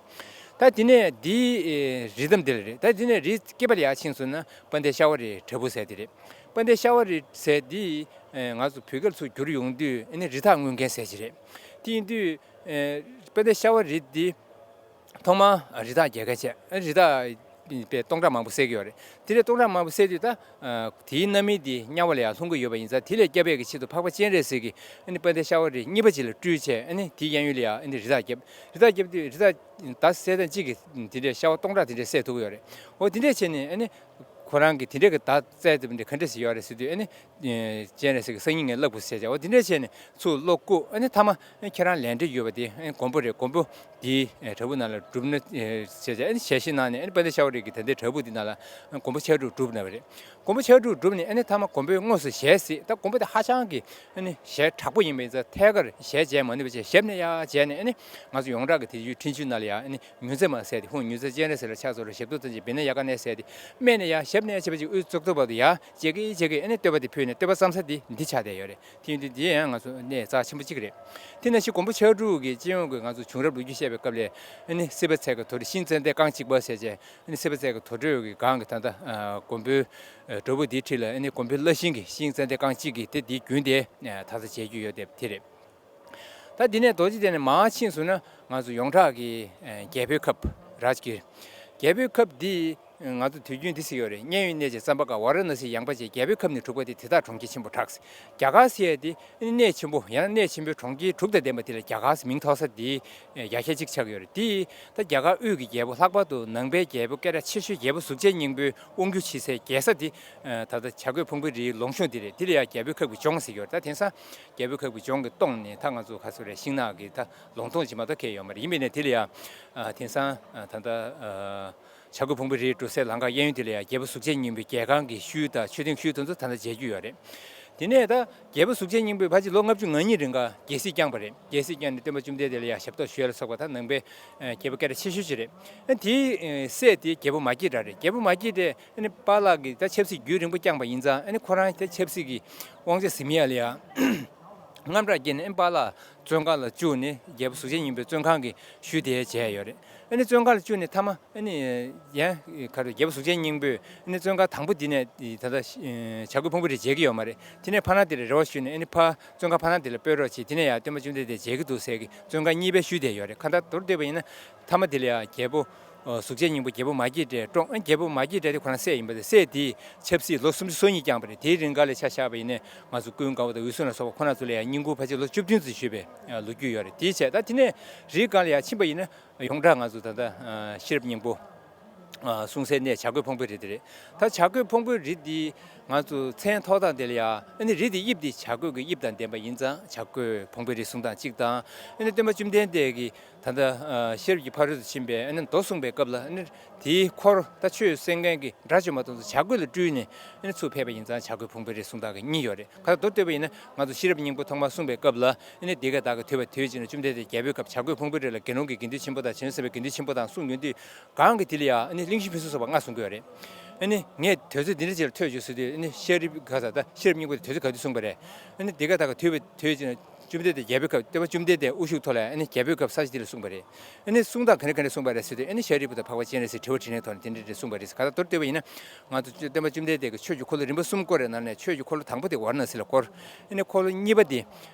ད་དེ་ནས་དེའི་རི་འདབས་འདི་ལ་རེད། ད་དེ་ནས་རི་སྐེད་པ་ལ་ཡར་ཕྱིན་སོང་ན་དཔལ་ལྡན་ཤ་བ་རི་བྲག་ཕུག་ཟེར་དེ་རེད། དཔལ་ལྡན་ཤ་བ་རི་ཟེར་འདི་ང་ཚོ་བོད་སྐད་ལ་ཚུར་བསྒྱུར་ཡོང་དུས་ཨ་ནི་རི་དྭགས་རྔོན་མཁན་ཟེར་གྱི་རེད། དེ་ཡིན་དུས་དཔལ་ལྡན་ཤ་བ་རི་འདི་ཐོག་མར་རི་དྭགས་རྒྱལ་ཁ་བྱས། རི་དྭགས་པའི་སྟོང་ཕྲག་མང་པོ་བསད་ཀྱི་ཡོད་རེད། དེ་ལས་སྟོང་ཕྲག་མང་པོ་བསད་དུས་ད་དེའི་རྣམ་སྨིན་དེ་དམྱལ་བ་ལ་ཡང་ལྷུང་གི་ཡོད་པ་ཡིན་ཙང་། དེ་ལས་སྐྱོབ་པའི་གི་ཆེད་དུ་འཕགས་པ་སྤྱན་རས་གཟིགས་ཀྱིས་ཨ་ནི་དཔལ་ལྡན་ཤ་བ་རི་གཉིས་པ་ཅིག་ལ་སྤྲུལ་བྱས། ཨ་ནི་དེའི་གཡས་གཡོན་ལ་ཡང་ཨ་ནི་རི་དྭགས་བསྐྱབས། རི་དྭགས་བསྐྱབས་དུས་རི་དྭགས་མདའ་བསད་སྟངས་གཅིག་གིས་དེ་འདྲའི་ཤ་བ་སྟོང་ཕྲག་དེ་འདྲ་བསད་ཐུབ་ཀྱི་ཡོད་རེད། འོ་དེ་འདྲས་བྱས་ནས་ཨ་ནི་ཁོ་རང་གིས་དེ་འདྲས་ཀྱི་མདའ་རྩལ་དེ་འདྲ་ག་འདྲས་ཞིག་ཡོད་རེད་ཟེར་དུས། ཨ་ནི་སྤྱན་རས་གཟིགས་ཀྱིས་སང་ཉིན་ངས་བསླབ་དགོས་ཟེར་བྱས། འོ་དེ་འདྲས་བྱས་ནས་ཚུར་བློ་བཀུག་ཨ་ནི་མཐའ་མ་ཨ་ནི་ཁྱེད་རང་ལས་འབྲས་ཡོད་པ་དེ་ཨ་ནི་མགོན་པོ་རེད། མགོན་པོ་དེའི་བྲག་ཕུག་ནང་ལ་སྒྲུབ་ན་ཟེར་བྱས། ཨ་ནི་ཞལ་བཞེས་གནང་ནས། ཨ་ནི་དཔལ་ལྡན་ཤ་བ་རི་གིས་ད་ལྟའི་བྲག་ཕུག་འདི་ནང་ལ་ཨ་ནི་མགོན་པོ་ཕྱག་དྲུག་སྒྲུབ་གནང་བ་རེད། མགོན་པོ་ཕྱག་དྲུག་སྒྲུབ་ནས་ཨ་ནི་མཐའ་མ་མགོན་པོས་དངོས་སུ་ཞལ་གཟིགས། ད་མགོན་པོ་དེ་ཧ་ཅང་གི་ཨ་ནི་ཞལ་དྲག་པོ་ཡིན་པ་ཡིན་ཙང་ཐད་ཀར་ཞལ་མཇལ་མ་ནུས་པ་བྱས། ཞབས་ནས་ཡར་མཇལ་ནས། ཨ་ནི་ང་ཚོ་ཡོངས་གྲགས་ཀྱི་དེ་ཡུལ་འཕྲིན་བཅོལ་ནང་ལ་ཡང་ཨ་ནི་ཉུང་མཛད་མ་ཟེར་ཏེ། ཧཱུྃ་ཉུང་མཛད་སྤྱན་རས་གཟིགས་ལ་ཕྱག་འཚལ་ལོ། ཞབས་ཏོག་ཙམ་ཅིག་བེར་ནག་ཡལ་ག་ནས་ཟེར་ཏེ། སྨད་ནས་ཡར་ཞབས་ནས་ཕྱེད་པ་ཅིག་དབུའི་གཙུག་ཏོར་བར་དུ་ཡར་མཇལ་གི་མཇལ་གི་ཨ་ནི་བསྟོད་པ་དེ་ཕུལ་ནས། བསྟོད་པ་བརྩམས་ས་དེ་འདི་ཆགས་བསྡད་ཡོད་རེད། དེ་ཡིན་དུས་འདི་ཡང་ང་ཚོ་གནད་རྩ་ཆེན་པོ་གཅིག་རེད། དེ་ནང་བཞིན་མགོན་པོ་ཕྱག་དྲུག་གི་སྤྱི་ཡོངས་ཀྱི་ང་ཚོ་བྱུང་རབས་ལོ་རྒྱུས་བཤད་པའི་སྐབས་ལ་ཨ་ནི་སྲིད་པ་ཚལ་གྱི་དོ་རི་ཤིང་ཙན་དན་རྐང་གཅིག་པ་ཟེར་བྱས། ཨ་ནི་སྲིད་པ་ཚལ་གྱི་དོ་རི་གི་སྒང་གི་ད་ལྟ་ཨ་མགོན་པོའི་ཨ་བྲག་ཕུག་འདིའི་འཁྲིས་ལ་ཨ་ནི་མགོན་པོའི་བླ་ཤིང་གི་ཤིང་ཙན་དན་རྐང་གཅིག་གི་དེ་འདིའི་རྒྱུན་དེ་ཨ་ད་ལྟ་མཇལ་རྒྱུ་ཡོད་དེ་དེ་རེད། ད་འདི་ནས་རྡོ་རྗེ་གདན་ནས་མར་ཕྱིན་སོང་ན་ང་ཚོ་ཡོངས་གྲགས་ཀྱི་ཨ་རྒྱལ་པོའི་ཁབ་རཱཇ་གིར། རྒྱལ་པོའི་ཁབ་འདི་ང་ཚོ་དུས་རྒྱུན་འདི་ཟེར་ཡོད་རེད། མཉན་ཡོད་གནས་ཀྱི་རྩམ་པ་དཀར། ཝཱ་ར་ཎ་སིའི་ཡངས་པ་ཅན། རྒྱལ་པོའི་ཁབ་ནི་དྲུག་པ་སྟེ། དེ་དག་གྲོང་ཁྱེར་ཆེན་པོ་གྲགས། རྒྱ་གར་ཟེར་ཡས་དེ་གནས་ཆེན་པོ་ཡང་ན་གནས་ཆེན་པོའི་གྲོང་ཁྱེར་དྲུག་དང་ལྡན་པ་དེ་ལ་རྒྱ་གར་ཟེར་མིང་ཐོགས་ས་དེ་ཡ་གྱལ་གཅིག་ཆགས་ཀྱི་ཡོད་རེད། དེ་ད་རྒྱ་གར་དབུས་ཀྱི་རྒྱལ་པོ། ལྷག་པར་དུ་ནང་པའི་རྒྱལ་པོ་སྐད་གྲགས་ཆེ་ཤོས་རྒྱལ་པོ་གཟུགས་ཅན་སྙིང་པོའི་དབང་སྒྱུར་བྱེད་སའི་རྒྱལ་ས་དེ་ད་ལྟ་བྱ་རྒོད་ཕུང་པོའི་རིའི་ལུང་གཤོང་དེ་རེད། དེ་ལ་ཡ་རྒྱལ་པོའི་ཁབ་ཀྱི་ལྗོངས་ཟེར་གྱི་ཡོད་རེད། ད་དེང་སང་རྒྱལ་པོའི་ཁབ་ཀྱི་ལྗོངས་ཀྱི་སྟེང་ནས་ད་ང་ཚོ་ག་ཚོད་རེད། ཤིང་ནགས་ཀྱི་ད་ལུང་སྟོང་ཅིག་མ་གཏོགས་གང་ཡང་ཡོད་མ་རེད། ཡིན་པས་ན་དེ་ལ་ཡ་དེང་སང་ད་ལྟ་བྱ་རྒོད་ཕུང་པོའི་རིར་འགྲོ་སའི་ལམ་ཁ་གཡས་གཡོན་དེ་ལ་ཡང་རྒྱལ་པོ་གཟུགས་ཅན་སྙིང་པོའི་རྒྱལ་ཁང་གི་ཤུལ་དང་མཆོད་རྟེན་ཤུལ་དེ་ཚོ་ད་ལྟ་མཇལ་རྒྱུ་ཡོད་རེད། དེ་ནས་ད་རྒྱལ་པོ་གཟུགས་ཅན་སྙིང་པོས་ཕལ་ཆེར་ལོ་ལྔ་བཅུ་ང་གཉིས་རིང་ག་རྒྱལ་སྲིད་བསྐྱངས་པ་རེད། རྒྱལ་སྲིད་བསྐྱངས་ནས་སྟོན་པ་བཅོམ་ལྡན་འདས་ལ་ཡང་ཞབས་ཏོག་ཞུ་ཡ་ལ་སོགས་པ་ད་ནང་པའི་རྒྱལ་པོ་སྐད་གྲགས་ཆེ་ཤོས་ཅིག་རེད། དེའི་སྲས་དེ་རྒྱལ་པོ་མ་སྐྱེས་དགྲ་རེད། རྒྱལ་པོ་མ་སྐྱེས་དགྲས་ཨ་ནི་པཱ་ལགས་ཀྱིས་ད་ཆབ་སྲིད་རྒྱུན་རིང་པོ་བསྐྱངས་པ་ཡིན་ཙང་། ཨ་ནི་ཁོ་རང་ད་ཆབ་སྲིད་ཀྱི་དབང་ཆ་ཟིན་ཡ་ལ་ཡང་དངངས་སྐྲག་སྐྱེས་ནས། ཨ་ནི་པཱ་ལགས་བཙོན་ཁང་ལ་བཅུག་ནས་རྒྱལ་པོ་གཟུགས་ཅན་སྙིང་པོའི་བཙོན་ཁང་གི་ཤུལ་དེར་མཇལ་ཡོད་རེད། ཨ་ནི་བཙོན་ཁང་ལ་བཅུག་ནས་མཐའ་མ་ཨ་ནི་ཡང་ག་རེ། རྒྱལ་པོ་གཟུགས་ཅན་སྙིང་པོས་ཨ་ནི་བཙོན་ཁང་དང་པོ་འདི་ནས་ད་ལྟ་བྱ་རྒོད་ཕུང་པོའི་རི་མཇལ་གྱི་ཡོད་མ་རེད། དེ་ནས་ཕ་ན་དེ་ལ་རེ་བ་ཞུས་ནས། ཨ་ནི་ཕར་བཙོན་ཁང་ཕ་ན་དེ་ལ་སྤོས་རོགས་བྱེད། དེ་ནས་ཡང་སྟོན་པ་བཅོམ་ལྡན་འདས་མཇལ་གྱི་འདུག་ཟེར་གྱི་བཙོན་ཁང་གཉིས་པའི་ཤུལ་དེར་ཡོད་རེད། གང་ལྟར་མདོར་བསྡུས་པ་ཡིན་ན་མཐའ་མ་དེ་ལ་ཡང་རྒྱལ་པོ་གཟུགས་ཅན་སྙིང་པོ་རྒྱལ་པོ་མ་སྐྱེས་དགྲས་བཀྲོངས། ཨ་ནི་རྒྱལ་པོ་མ་སྐྱེས་དགྲ་དེ་ཁོ་རང་སྲས་ཡིན་པ་དང་། སྲས་དེས་ཆབ་སྲིད་ལོ་སུམ་ཅུ་སོ་གཉིས་བསྐྱངས་པ་རེད། དེའི་རིང་ག་ལ་ཆ་བཞག་པ་ཡིན་ན་ང་ཚོ་ཀུན་དགའ་བོ་དང་འོད་སྲུང་ལ་སོགས་པ་ཁོ་རང་ཚོ་ལ་ཡང་བསྙེན་བཀུར་ཕལ་ཆེར་ལོ་བཅུ་བདུན་ཙམ་ཞུས་པའི་ལོ་རྒྱུས་ཡོད་རེད། དེའི་ཆེད་ད་དེ་ནས་རིའི་སྒང་ལ་ཡང་ཕྱིན་པ་ཡིན་ན་ཡོངས་གྲགས་ང་ཚོ་ད་ལྟ་ཤེས་རབ་སྙིང་པོ་གསུང་སའི་གནས་བྱ་རྒོད་ཕུང་པོའི་རི་དེ་རེད། ད་བྱ་རྒོད་ཕུང་པོའི་རི་འདི་ང་ཚོ་མཚན་ཐོགས་སྟངས་དེ་ལ་ཡང་། ཨ་ནི་རི་དེའི་དབྱིབས་འདི་བྱ་རྒོད་ཀྱི་དབྱིབས་དང་ལྡན་པ་ཡིན་ཙང་བྱ་རྒོད་ཕུང་པོའི་རི་གསུང་སྟངས་གཅིག་དང་། ཨ་ནི་སྟོན་པ་བཅོམ་ལྡན་འདས་ཀྱིས་ད་ལྟ་ཤེས་རབ་ཀྱི་ཕ་རོལ་ཏུ་ཕྱིན་པའི་ཨ་ནི་མདོ་གསུངས་པའི་སྐབས་ལ། ཨ་ནི་དེའི་འཁོར་ད་ཆོས་གསན་མཁན་གྱི་དགྲ་བཅོམ་པ་དེ་ཚོ་བྱ་རྒོད་ལ་སྤྲུལ་ནས་ཨ་ནི་ཚུར་ཕེབས་པ་ཡིན་ཙང་བྱ་རྒོད་ཕུང་པོའི་རི་གསུང་སྟངས་ཀྱི་གཉིས་ཡོད་རེད། ཁ་ཐོར་བསྟོད་པ་ཡིན་ན་ང་ཚོ་ཤེས་རབ་སྙིང་པོ་ཐོག་མར་གསུངས་པའི་སྐབས་ལ། ཨ་ནི་འདི་སྐད་བདག་གིས་ཐོས་པ་དུས་གཅིག་ན་བཅོམ་ལྡན་འདས་རྒྱལ་པོའི་ཁབ་བྱ་རྒོད་ཕུང་པོའི་རི་ལ་དགེ་སློང་གི་དགེ་འདུན་ཆེན་པོ་དང་བྱང་ཆུབ་སེམས་དཔའི་དགེ་འདུན་ཆེན་པོ་དང་གསུངས་ཡོང་དུས། གང་གི་དེ་ལ་ཡང་ཨ་ནི་གླེང་གཞི་ཕུན་སུམ་ཚོགས་པ་ལྔ་གསུང་གི་ཡོད་རེད། ཨ་ནི་ངས་དུས་ཚོད་འདི་འདྲ་ཅིག་ལ་ཐོས་བྱུང་ཟེར་དུས། ཨ་ནི་ཤཱ་རིའི་བུ་ག་ས་ད་ཤེས་རབ་སྙིང་པོ་དེ་དུས་ཚོད་ག་དུས་གསུངས་པ་རེད། ཨ་ནི་འདི་སྐད་བདག་གིས་ཐོས་པ་དུས་གཅིག་ན་བཅོམ་ལྡན་འདས་རྒྱལ་པོའི་ཁབ། སྟོན་པ་བཅོམ་ལྡན་འདས་དབུ་བཞུགས་ཐོག་ལ་ཨ་ནི་རྒྱལ་པོའི་ཁབ་ས་ཆ་འདི་ལ་གསུངས་པ་རེད། ཨ་ནི་གསུང་སྟངས་ག་འདྲ་ག་འདྲ་གསུངས་པ་རེད་ཟེར་དུས། ཨ་ནི་ཤཱ་རིའི་བུ་དང་འཕགས་པ་སྤྱན་རས་གཟིགས་དྲི་བ་དྲིས་ལན་ཐོག་ནས་དེ་འདྲ་འདྲ་གསུངས་པ་རེད། ག་ད་མདོར་བསྡུས་པ་ཡིན་ན་ང་ཚོ་སྟོན་པ་བཅོམ་ལྡན་འདས་ཀྱིས་ཆོས་ཀྱི་འཁོར་ལོ་རིམ་པ་གསུམ་བསྐོར་བའི་ནང་ནས་ཆོས་ཀྱི་འཁོར་ལོ་དང་པོ་དེ་ཝཱ་ར་ཎ་སི་ལ་བསྐོར། ཨ་ནི་འཁོར་ལོ་གཉིས་པ་དེ་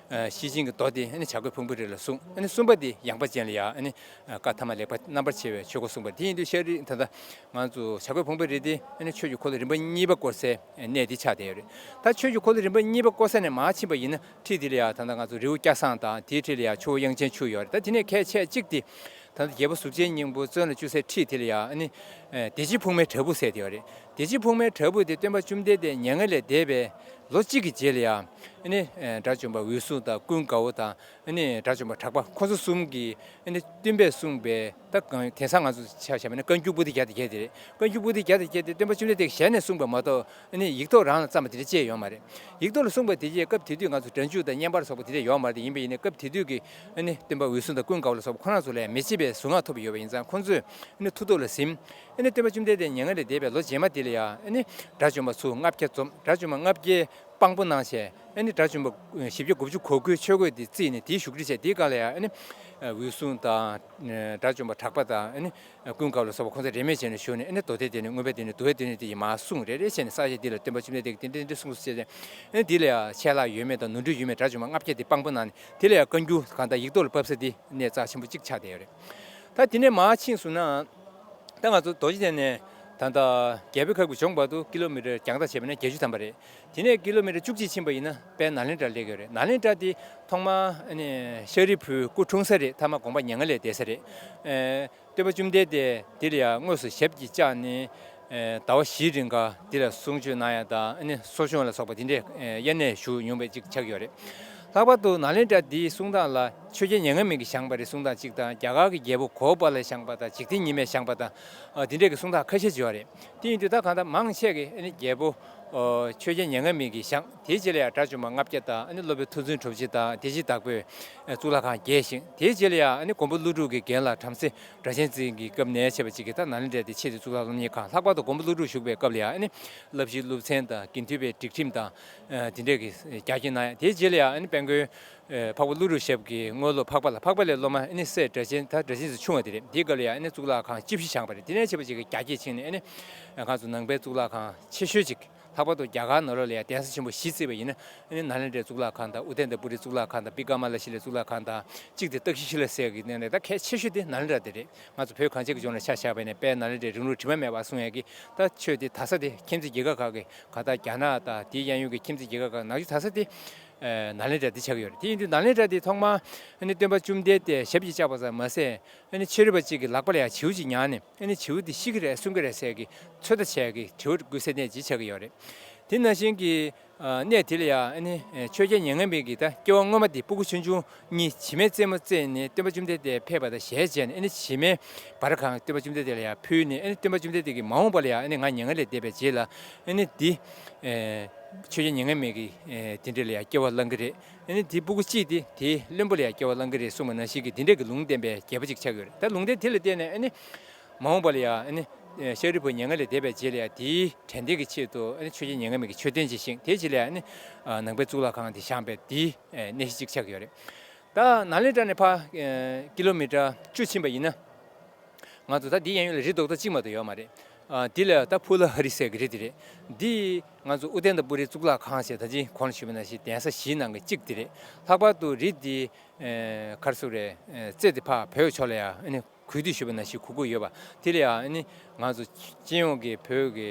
ཤེར་ཕྱིན་གྱི་མདོ་དེ་ཨ་ནི་བྱ་རྒོད་ཕུང་པོའི་རི་ལ་གསུངས། ཨ་ནི་གསུམ་པ་དེ་ཡངས་པ་ཅན་ལ་ཡང་ཨ་ནི་བཀའ་ཐ་མ་ལེགས་པ་རྣམ་པར་ཕྱེ་བའི་ཆོས་འཁོར་གསུངས་པ་རེད། དེ་ཡིན་དུས་ཤཱ་རིའི། ད་ལྟ་ང་ཚོ་བྱ་རྒོད་ཕུང་པོའི་རི་དེ་ཨ་ནི་ཆོས་ཀྱི་འཁོར་ལོ་རིམ་པ་གཉིས་པ་བསྐོར་སའི་གནས་འདི་ཆགས་བསྡད་ཡོད་རེད། ད་ཆོས་ཀྱི་འཁོར་ལོ་རིམ་པ་གཉིས་པ་བསྐོར་ས་ནས་མར་ཕྱིན་པ་ཡིན་ན། འཁྲིས་དེ་ལ་ཡང་ད་ལྟ་ང་ཚོ་རི་བོ་སྐྱ་བསངས་དང་དེའི་འཁྲིས་ལ་ཡང་ཆུ་བོ་དབྱངས་ཅན་ཆུ་ཡོད་རེད། ད་དེ་ནས་གལ་ཆེ་གཅིག་དེ་ད་ལྟ་རྒྱལ་པོ་གཟུགས་ཅན་སྙིང་པོ་བཙོན་ལ་བཅུག་སའི་འཁྲིས་དེ་ལ་ཡང་ཨ་ནི་བདེ་སྐྱིད་ཕུག་མའི་བྲག་ཕུག་ཟེར་དེ་ཡོད་རེད། བདེ་སྐྱིད་ཕུག་མའི་བྲག་ཕུག་དེ་སྟོན་པ་བཅོམ་ལྡན་འདས་མྱ་ངན་ལས་འདས་པའི་ལོ་གཅིག་གི་རྗེས་ལ་ཡང་ཨ་ནི་དགྲ་བཅོམ་པ་འོད་སྲུང་དང་ཀུན་དགའ་བོ་དང་། ཨ་ནི་དགྲ་བཅོམ་པ་གྲགས་པ་ཁོ་ཚོ་གསུམ་གྱིས་ཨ་ནི་སྟོན་པས་གསུངས་པའི། ད་གང་དེང་སང་ང་ཚོ་ཆ་བཞག་པ་ན་བཀའ་འགྱུར་པོ་ཏི་བརྒྱ་དང་བརྒྱད་དེ་རེད། བཀའ་འགྱུར་པོ་ཏི་བརྒྱ་དང་བརྒྱད་དེ་སྟོན་པ་བཅོམ་ལྡན་འདས་ཀྱི་ཞལ་ནས་གསུངས་པ་མ་གཏོགས། ཨ་ནི་ཡིག་ཐོག་རང་ལ་བརྩམས་པ་དེ་འདྲ་ཅི་ཡང་ཡོད་མ་རེད། ཡིག་ཐོག་ལ་གསུངས་པ་དེ་རྗེས་སྐབས་དེ་དུས་ང་ཚོ་སྒྲ་འཇུག་དང་བརྙན་པར་སོགས་པ་དེ་འདྲ་ཡོད་མ་རེད། ཡིན་པ་ཡིན་ནའི་སྐབས་དེ་དུས་ཀྱི་ཨ་ནི་སྟོན་པ་འོད་སྲུང་དང་ཀུན་དགའ་བོ་ལ་སོགས་པ་ཁོ་རང་ཚོ་ལ་ཡང་མི་ཕྱེད་པའི་གཟུངས་སྔགས་ཐོབ་ཡོད་པ་ཡིན་ཙང་། ཁོ་ཚོས་ཨ་ནི་ཐུགས་ཐོག་ལ་ཟིན། ཨ་ནི་སྟོན་པ་བཅོམ་ལྡན་འདས་མྱ་ངན་ལས་འདས་པའི་ལོ་རྗེས་མ་དེ་ལ་ཡང་ཨ་ནི་དགྲ་བཅོམ་པ་ཚུར་ལྔ་བརྒྱ་འཛོམས། དགྲ་བཅོམ་པ་ལྔ་བརྒྱའི་དཔང་པོ་གནང་བྱས། ཨ་ནི་དགྲ་བཅོམ་པ་བཞི་བརྒྱ་དགུ་བཅུ་གོ་དགུའི་ཆོས་གོས་དེ་བརྩིས་ནས་དེའི་བཞུགས་ཁྲི་བྱས། དེའི་སྒང་ལ་ཡང་ཨ་ནི་ འོད་སྲུང་དང་དགྲ་བཅོམ་པ་གྲགས་པ་དང་ཨ་ནི་ཀུན་དགའ་བོ་ལ་སོགས་པ་ཁོང་ཚོ་རེས་མོས་བྱས་ནས་བཞུགས་ནས། ཨ་ནི་མདོ་སྡེ་དེ་ནས་མངོན་པ་དེ་ནས་འདུལ་བ་དེ་ནས་དེ་ཡི་མར་གསུངས། རེ་རེ་བྱས་ནས་ས་ཆ་འདི་ལ་སྟོན་པ་བཅོམ་ལྡན་འདས་ཀྱིས་འདི་འདྲ་འདི་འདྲ་གསུངས་སོ་ཟེར་ནས། ཨ་ནི་འདི་ལ་ཡང་ཆད་ལྷག་ཡོད་མེད་དང་ནོར་འཁྲུལ་ཡོད་མེད་དགྲ་བཅོམ་པ་ལྔ་བརྒྱ་དེ་དཔང་པོ་གནང་ནས། དེ་ལ་ཡང་བཀའ་འགྱུར་གང་ལྟར་ཡིག་ཐོག་ལ་ཕབ་ས་འདི་གནད་རྩ་ཆེན་པོ་གཅིག་ཆགས་བསྡད་ཡོད་རེད། ད་དེ་ནས་མར་ཕྱིན་སོང་ན། ད་ང་ཚོ་རྡོ་རྗེ་གདན་ནས་ད་ལྟ་རྒྱལ་པོའི་ཁབ་ཀྱི་ལྗོངས་བར་དུ་ཀི་ལོ་མི་ཊར་རྒྱང་ཐག་བྱས་པ་ན་བརྒྱད་ཅུ་ཐམ་པ་རེད། དེ་ནས་ཀི་ལོ་མི་ཊར་བཅུ་གཅིག་ཕྱིན་པ་ཡིན་ན་དཔལ་ནཱ་ལེནྡྲ་སླེབས་ཀྱི་ཡོད་རེད། ནཱ་ལེནྡྲ་དེ་ཐོག་མར་ཨ་ནི་ཤཱ་རིའི་བུའི་སྐུ་འཁྲུངས་ས་རེད། ཐ་མ་དགོངས་པ་མྱ་ངན་ལས་འདས་ས་རེད། ཨེ། སྟོན་པ་བཅོམ་ལྡན་འདས་དེ་ལ་ཡང་དངོས་སུ་ཞབས་ཀྱིས་བཅགས་ནས། ཨེ། ཟླ་བ་བཞིའི་རིང་ག་དེ་ལ་གསུང་ཆོས་གནང་ཡ་དང་། ཨ་ནི་གསོ་སྦྱོང་ལ་སོགས་པ་དེ་འདྲའི་ཨེ་དབྱར་གནས་བཞུགས་མྱོང་བའི་གཅིག་ཆགས་ཡོད་རེད། ལྷག་པར་དུ་ནཱ་ལེནྡྲ་འདིའི་གསུང་སྟངས་ལ་ཆོས་རྒྱལ་མྱ་ངན་མེད་ཀྱིས་བཞེངས་པ་རེད་གསུང་སྟངས་གཅིག་དང་། རྒྱ་གར་གྱི་རྒྱལ་པོ་གོ་པཱ་ལས་བཞེངས་པ་དང་། འཇིག་རྟེན་ཉི་མས་བཞེངས་པ་དང་། ཨ། དེ་འདྲས་ཀྱི་གསུང་སྟངས་ཁ་ཤས་ཅིག་ཡོད་རེད། དེ་ཡིན་དུས་ད་གང་ལྟར་མང་ཆེ་གིས་ཨ་ནི་རྒྱལ་པོ་ཨོ་ཆོས་རྒྱལ་མྱ་ངན་མེད་ཀྱིས་བཞེངས། དེའི་རྗེས་ལ་ཡང་དགྲ་བཅོམ་པ་ལྔ་བརྒྱ་དང་། ཨ་ནི་སློབ་དཔོན་མཐོ་བཙུན་གྲུབ་རྗེ་དང་། བདེ་བྱེད་བདག་པོས་ཨ་གཙུག་ལག་ཁང་བརྒྱད་བཞེངས། དེའི་རྗེས་ལ་ཡང་ཨ་ནི་མགོན་པོ་ཀླུ་སྒྲུབ་ཀྱི་རྒན་ལགས་བྲམ་ཟེ་སྒྲ་གཅན་འཛིན་གྱི་སྐབས་ནས་བྱས་པ་ཅིག་གིས་ད་ནཱ་ལེནྡྲ་དེ་ཆེད་དུ་གཙུག་ལག་སློབ་གཉེར་ཁང་། ལྷག་པར་དུ་མགོན་པོ་ཀླུ་སྒྲུབ་བཞུགས་པའི་སྐབས་ལ་ཡང་ཨ་ནི་བསླབ་གཞིའི་སློབ་ཚན་དང་། དགེ་འདུན་པའི་སྒྲིག་ཁྲིམས་དང་། ཨ། དེ་འདྲས་ཀྱི་རྒྱ་སྐྱེད་གནང་ཡ། དེའི་རྗེས་ལ་ཡང་ཨ་ནི་དཔལ་མགོན་ཨེ། འཕགས་པ་ཀླུ་སྒྲུབ་ཞབས་ཀྱི་དངོས་སློབ་འཕགས་པ་ལྷ། འཕགས་པ་ལྷའི་སློབ་མ་ཨ་ནི་སྲས་སྒྲ་གཅན། ད་སྒྲ་གཅན་འཛིན་ཆུང་བ་དེ་རེད། དེའི་སྐབས་ལ་ཡང་ཨ་ནི་གཙུག་ལག་ཁང་བཅུ་བཞི་བཞེངས་པ་རེད། དེ་ནས་བྱས་པ་ཅིག་གིས་རྒྱ་སྐྱེད་ཕྱིན་ནས། ཨ་ནི་ང་ཚོ་ནང་པའི་གཙུག་ལག་ཁང་ཆེ་ཤོས་ཅིག། ལྷག་པར་དུ་རྒྱ་གར་ནང་ལོགས་ལ་ཡང་གདན་ས་ཆེན་པོ་བཞི་བརྩིས་པ་ཡིན་ན། ཨ་ནི་ནཱ་ལེནྡྲའི་གཙུག་ལག་ཁང་དང་། ཨུ་ཏནྟ་པུ་རིའི་གཙུག་ལག་ཁང་དང་། པི་ཀ་མ་ལ་ཤཱི་ལའི་གཙུག་ལག་ཁང་དང་། གཅིག་དེ་སྟག་ཤི་ཤི་ལ་ཟེར་གྱི་གནས་ནས། ད་གལ་ཆེ་ཤོས་དེ་ནཱ་ལེནྡྲ་དེ་རེད། ང་ཚོ་བོད་གངས་ཅན་གྱི་ལྗོངས་ལ་ཆ་བཞག་པ་ཡིན་ན། དཔལ་ནཱ་ལེནྡྲའི་རིང་ལུགས་དྲི་མ་མེད་པ་གསུང་ཡས་ཀྱི་ད་ཆོས་དེ་དར་ས་དེ་ཁྱིམ་མཚེས་རྒྱལ་ཁབ་ཁག་གི། གང་ལྟར་རྒྱ་ནག་དང་དེའི་གཡས་གཡོན་གྱི་ཁྱིམ་མཚེས་རྒྱལ་ཁབ་ཁག་ནང་ཆོས་དར་ས་དེ་ཨེ་ནཱ་ལེནྡྲ་དེ་ཆགས་ཀྱི་ཡོད་རེད། དེ་ཡིན་དུས་ནཱ་ལེནྡྲ་དེ་ཐོག་མར་ཨ་ནི་སྟོན་པ་བཅོམ་ལྡན་འདས་ཞབས་ཀྱིས་བཅགས་པ་ཙམ་མ་ཟད། ཨ་ནི་ཕྱི་རོལ་པ་གཅིག་གིས་ལག་པ་ལ་ཡང་བྱིའུ་གཅིག་ཉར་ནས། ཨ་ནི་བྱིའུ་དེ་ཤི་གི་རེད་གསོན་གི་རེད་ཟེར་གྱི་ཚོད་ལྟ་བྱས་ཀྱི་དྲི་བ་འགོད་སའི་གནས་ཅིག་ཆགས་ཀྱི་ཡོད་རེད། དེ་ནང་བཞིན་གྱི་ཨ་གནས་དེ་ལ་ཡང་ཨ་ནི་ཨེ་ཆོས་རྒྱལ་མྱ་ངན་མེད་ཀྱིས་ད་སྐྱེ་བ་སྔོན་མ་དེ་སྤུ་གུ་ཆུང་ཆུང་གཉིས་བྱེ་མའི་རྩེ་མོ་རྩེས་ནས་སྟོན་པ་བཅོམ་ལྡན་འདས་ཕེབས་པ་དང་ཞལ་མཇལ་ནས། ཨ་ནི་བྱེ་མའི་འབར་གང་སྟོན་པ་བཅོམ་ལྡན་འདས་ལ་ཡང་ཕུལ་ནས། ཨ་ནི་སྟོན་པ་བཅོམ་ལྡན་འདས་ཀྱིས་མ་འོངས་པ་ལ་ཡང་ཨ་ནི་ང་མྱ་ངན་ལས་འདས་པའི་རྗེས་ལ་ཨ་ནི་འདི་ཨེ་ཆོས་རྒྱལ་མྱ་ངན་མེད་ཀྱིས་ཨེ་དེ་འདྲ་ལ་ཡང་སྐྱེ་བ་བླང་གི་རེད། ཨ་ནི་དེ་སྤུ་གུ་གཅིག་དེ་དེའི་བློན་པོ་ལ་ཡང་སྐྱེ་བ་བླང་གི་རེད་གསུངས་པ་ནང་བཞིན་གྱི་དེ་འདྲ་གི་ལུང་བསྟན་པའི་རྒྱལ་པོ་ཅིག་ཆགས་ཡོད་རེད། ད་ལུང་བསྟན་དེ་ལ་བརྟེན་ནས་ཨ་ནི་མ་འོངས་པ་ལ་ཡང་ཨ་ནི་ཨེ་ཤཱ་རིའི་བུ་མྱ་ངན་ལས་འདས་པའི་རྗེས་ལ་ཡང་དེའི་དྲན་རྟེན་གྱི་ཆེད་དུ་ཨ་ནི་ཆོས་རྒྱལ་མྱ་ངན་མེད་ཀྱིས་མཆོད་རྟེན་ཅིག་བཞེངས། དེའི་རྗེས་ལ་ཡང་ཨ་ནི་ཨ་ནང་པའི་གཙུག་ལག་ཁང་དེ་བཞེངས་པའི་དེའི་ཨེ་གནས་གཞི་གཅིག་ཆགས་ཀྱི་ཡོད་རེད། ད་ནཱ་ལེནྡྲ་ནས་ཕར་ཨེ་ཀི་ལོ་མི་ཊར་བཅུ་ཕྱིན་པ་ཡིན་ན། ང་ཚོ་ད་འདི་གཡས་གཡོན་ལ་རི་རྡོག་རྡོག་གཅིག་མ་གཏོགས་ཡོད་མ་རེད། ཨ་འདི་ལ་ད་ཕུ་ལ་ཧ་རི་ཟེར་གྱི་རི་དེ་རེད། འདི་ང་ཚོ་ཨུ་ཏན་ཏ་པུ་རིའི་གཙུག་ལག་ཁང་ཟེར་ད་ཅི་གོང་ལ་ཞུས་པ་ནང་བཞིན་གདན་ས་བཞིའི་ནང་གི་གཅིག་དེ་རེད། ལྷག་པར་དུ་རི་འདི་ཨེ་ག་རེ་ཟེར་དགོས་རེད། ཨེ་རྩེ་དེ་ཕར་བོད་ཕྱོགས་ལ་ཡང་ཨ་ནི་གུས་འདུད་ཞུས་པ་ནང་བཞིན་གུག་གུག་ཡོད་པ། དེ་ལ་ཡང་ཨ་ནི་ང་ཚོ་སྤྱི་ཡོངས་ཀྱི་བོད་ཀྱི་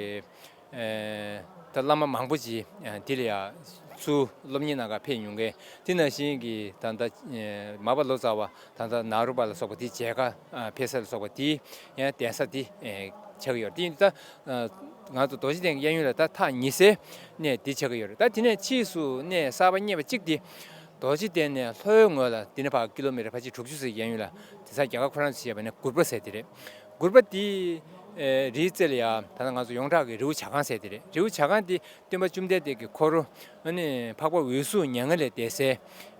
ཨེ་ད་བླ་མ་མང་པོ་ཅིག་ཨེ་དེ་ལ་ཡང་ཚུར་སློབ་གཉེར་གནང་གར་ཕེབས་མྱོང་མཁན། དེ་ནང་བཞིན་གྱི་ད་ལྟ་ཨེ་མར་པ་ལོ་ཙཱ་བ་ད་ལྟ་ནཱ་རོ་པ་ལ་སོགས་པ་དེ་མཇལ་ཁ་ཨ་ཕེབས་ས་ལ་སོགས་པ་དེ་ཡང་གདན་ས་དེ་ཨེ་ཆགས་ཀྱི་ཡོད་རེད། དེ་ཡིན་དུས་ད་ཨ་ང་ཚོ་རྡོ་རྗེ་གདན་གྱི་གཡས་གཡོན་ལ་ད་ཐག་ཉེ་སའི་གནས་དེ་ཆགས་ཀྱི་ཡོད་རེད། ད་དེ་ནས་ཕྱིས་སུ་གནས་གསར་པ་རྙེད་པ་གཅིག་དེ། རྡོ་རྗེ་གདན་ནས་ལྷོའི་ངོས་ལ་དེ་ནས་ཕར་ཀི་ལོ་མི་ཊར་ཕལ་ཆེར་དྲུག་ཅུ་ཙམ་གཡས་གཡོན་ལ། དེང་སང་རྒྱ་གར་ཁོ་རང་ཚོས་བཤད་པ་ནི་གུར་པ་ཟེར་དེ་རེད། གུར་པ་དེ་ཨེ་རིའི་རྩེ་ལ་ཡ། ད་ལྟ་ང་ཚོ་ཡོངས་གྲགས་ཀྱི་རི་བོ་བྱ་རྐང་ཟེར་དེ་རེད། རི་བོ་བྱ་རྐང་དེ་སྟོན་པ་བཅོམ་ལྡན་འདས་ཀྱི་འཁོར་ཨ་ནི་འཕགས་པ་འོད་སྲུང་མྱ་ངན་ལས་འདས་སའི་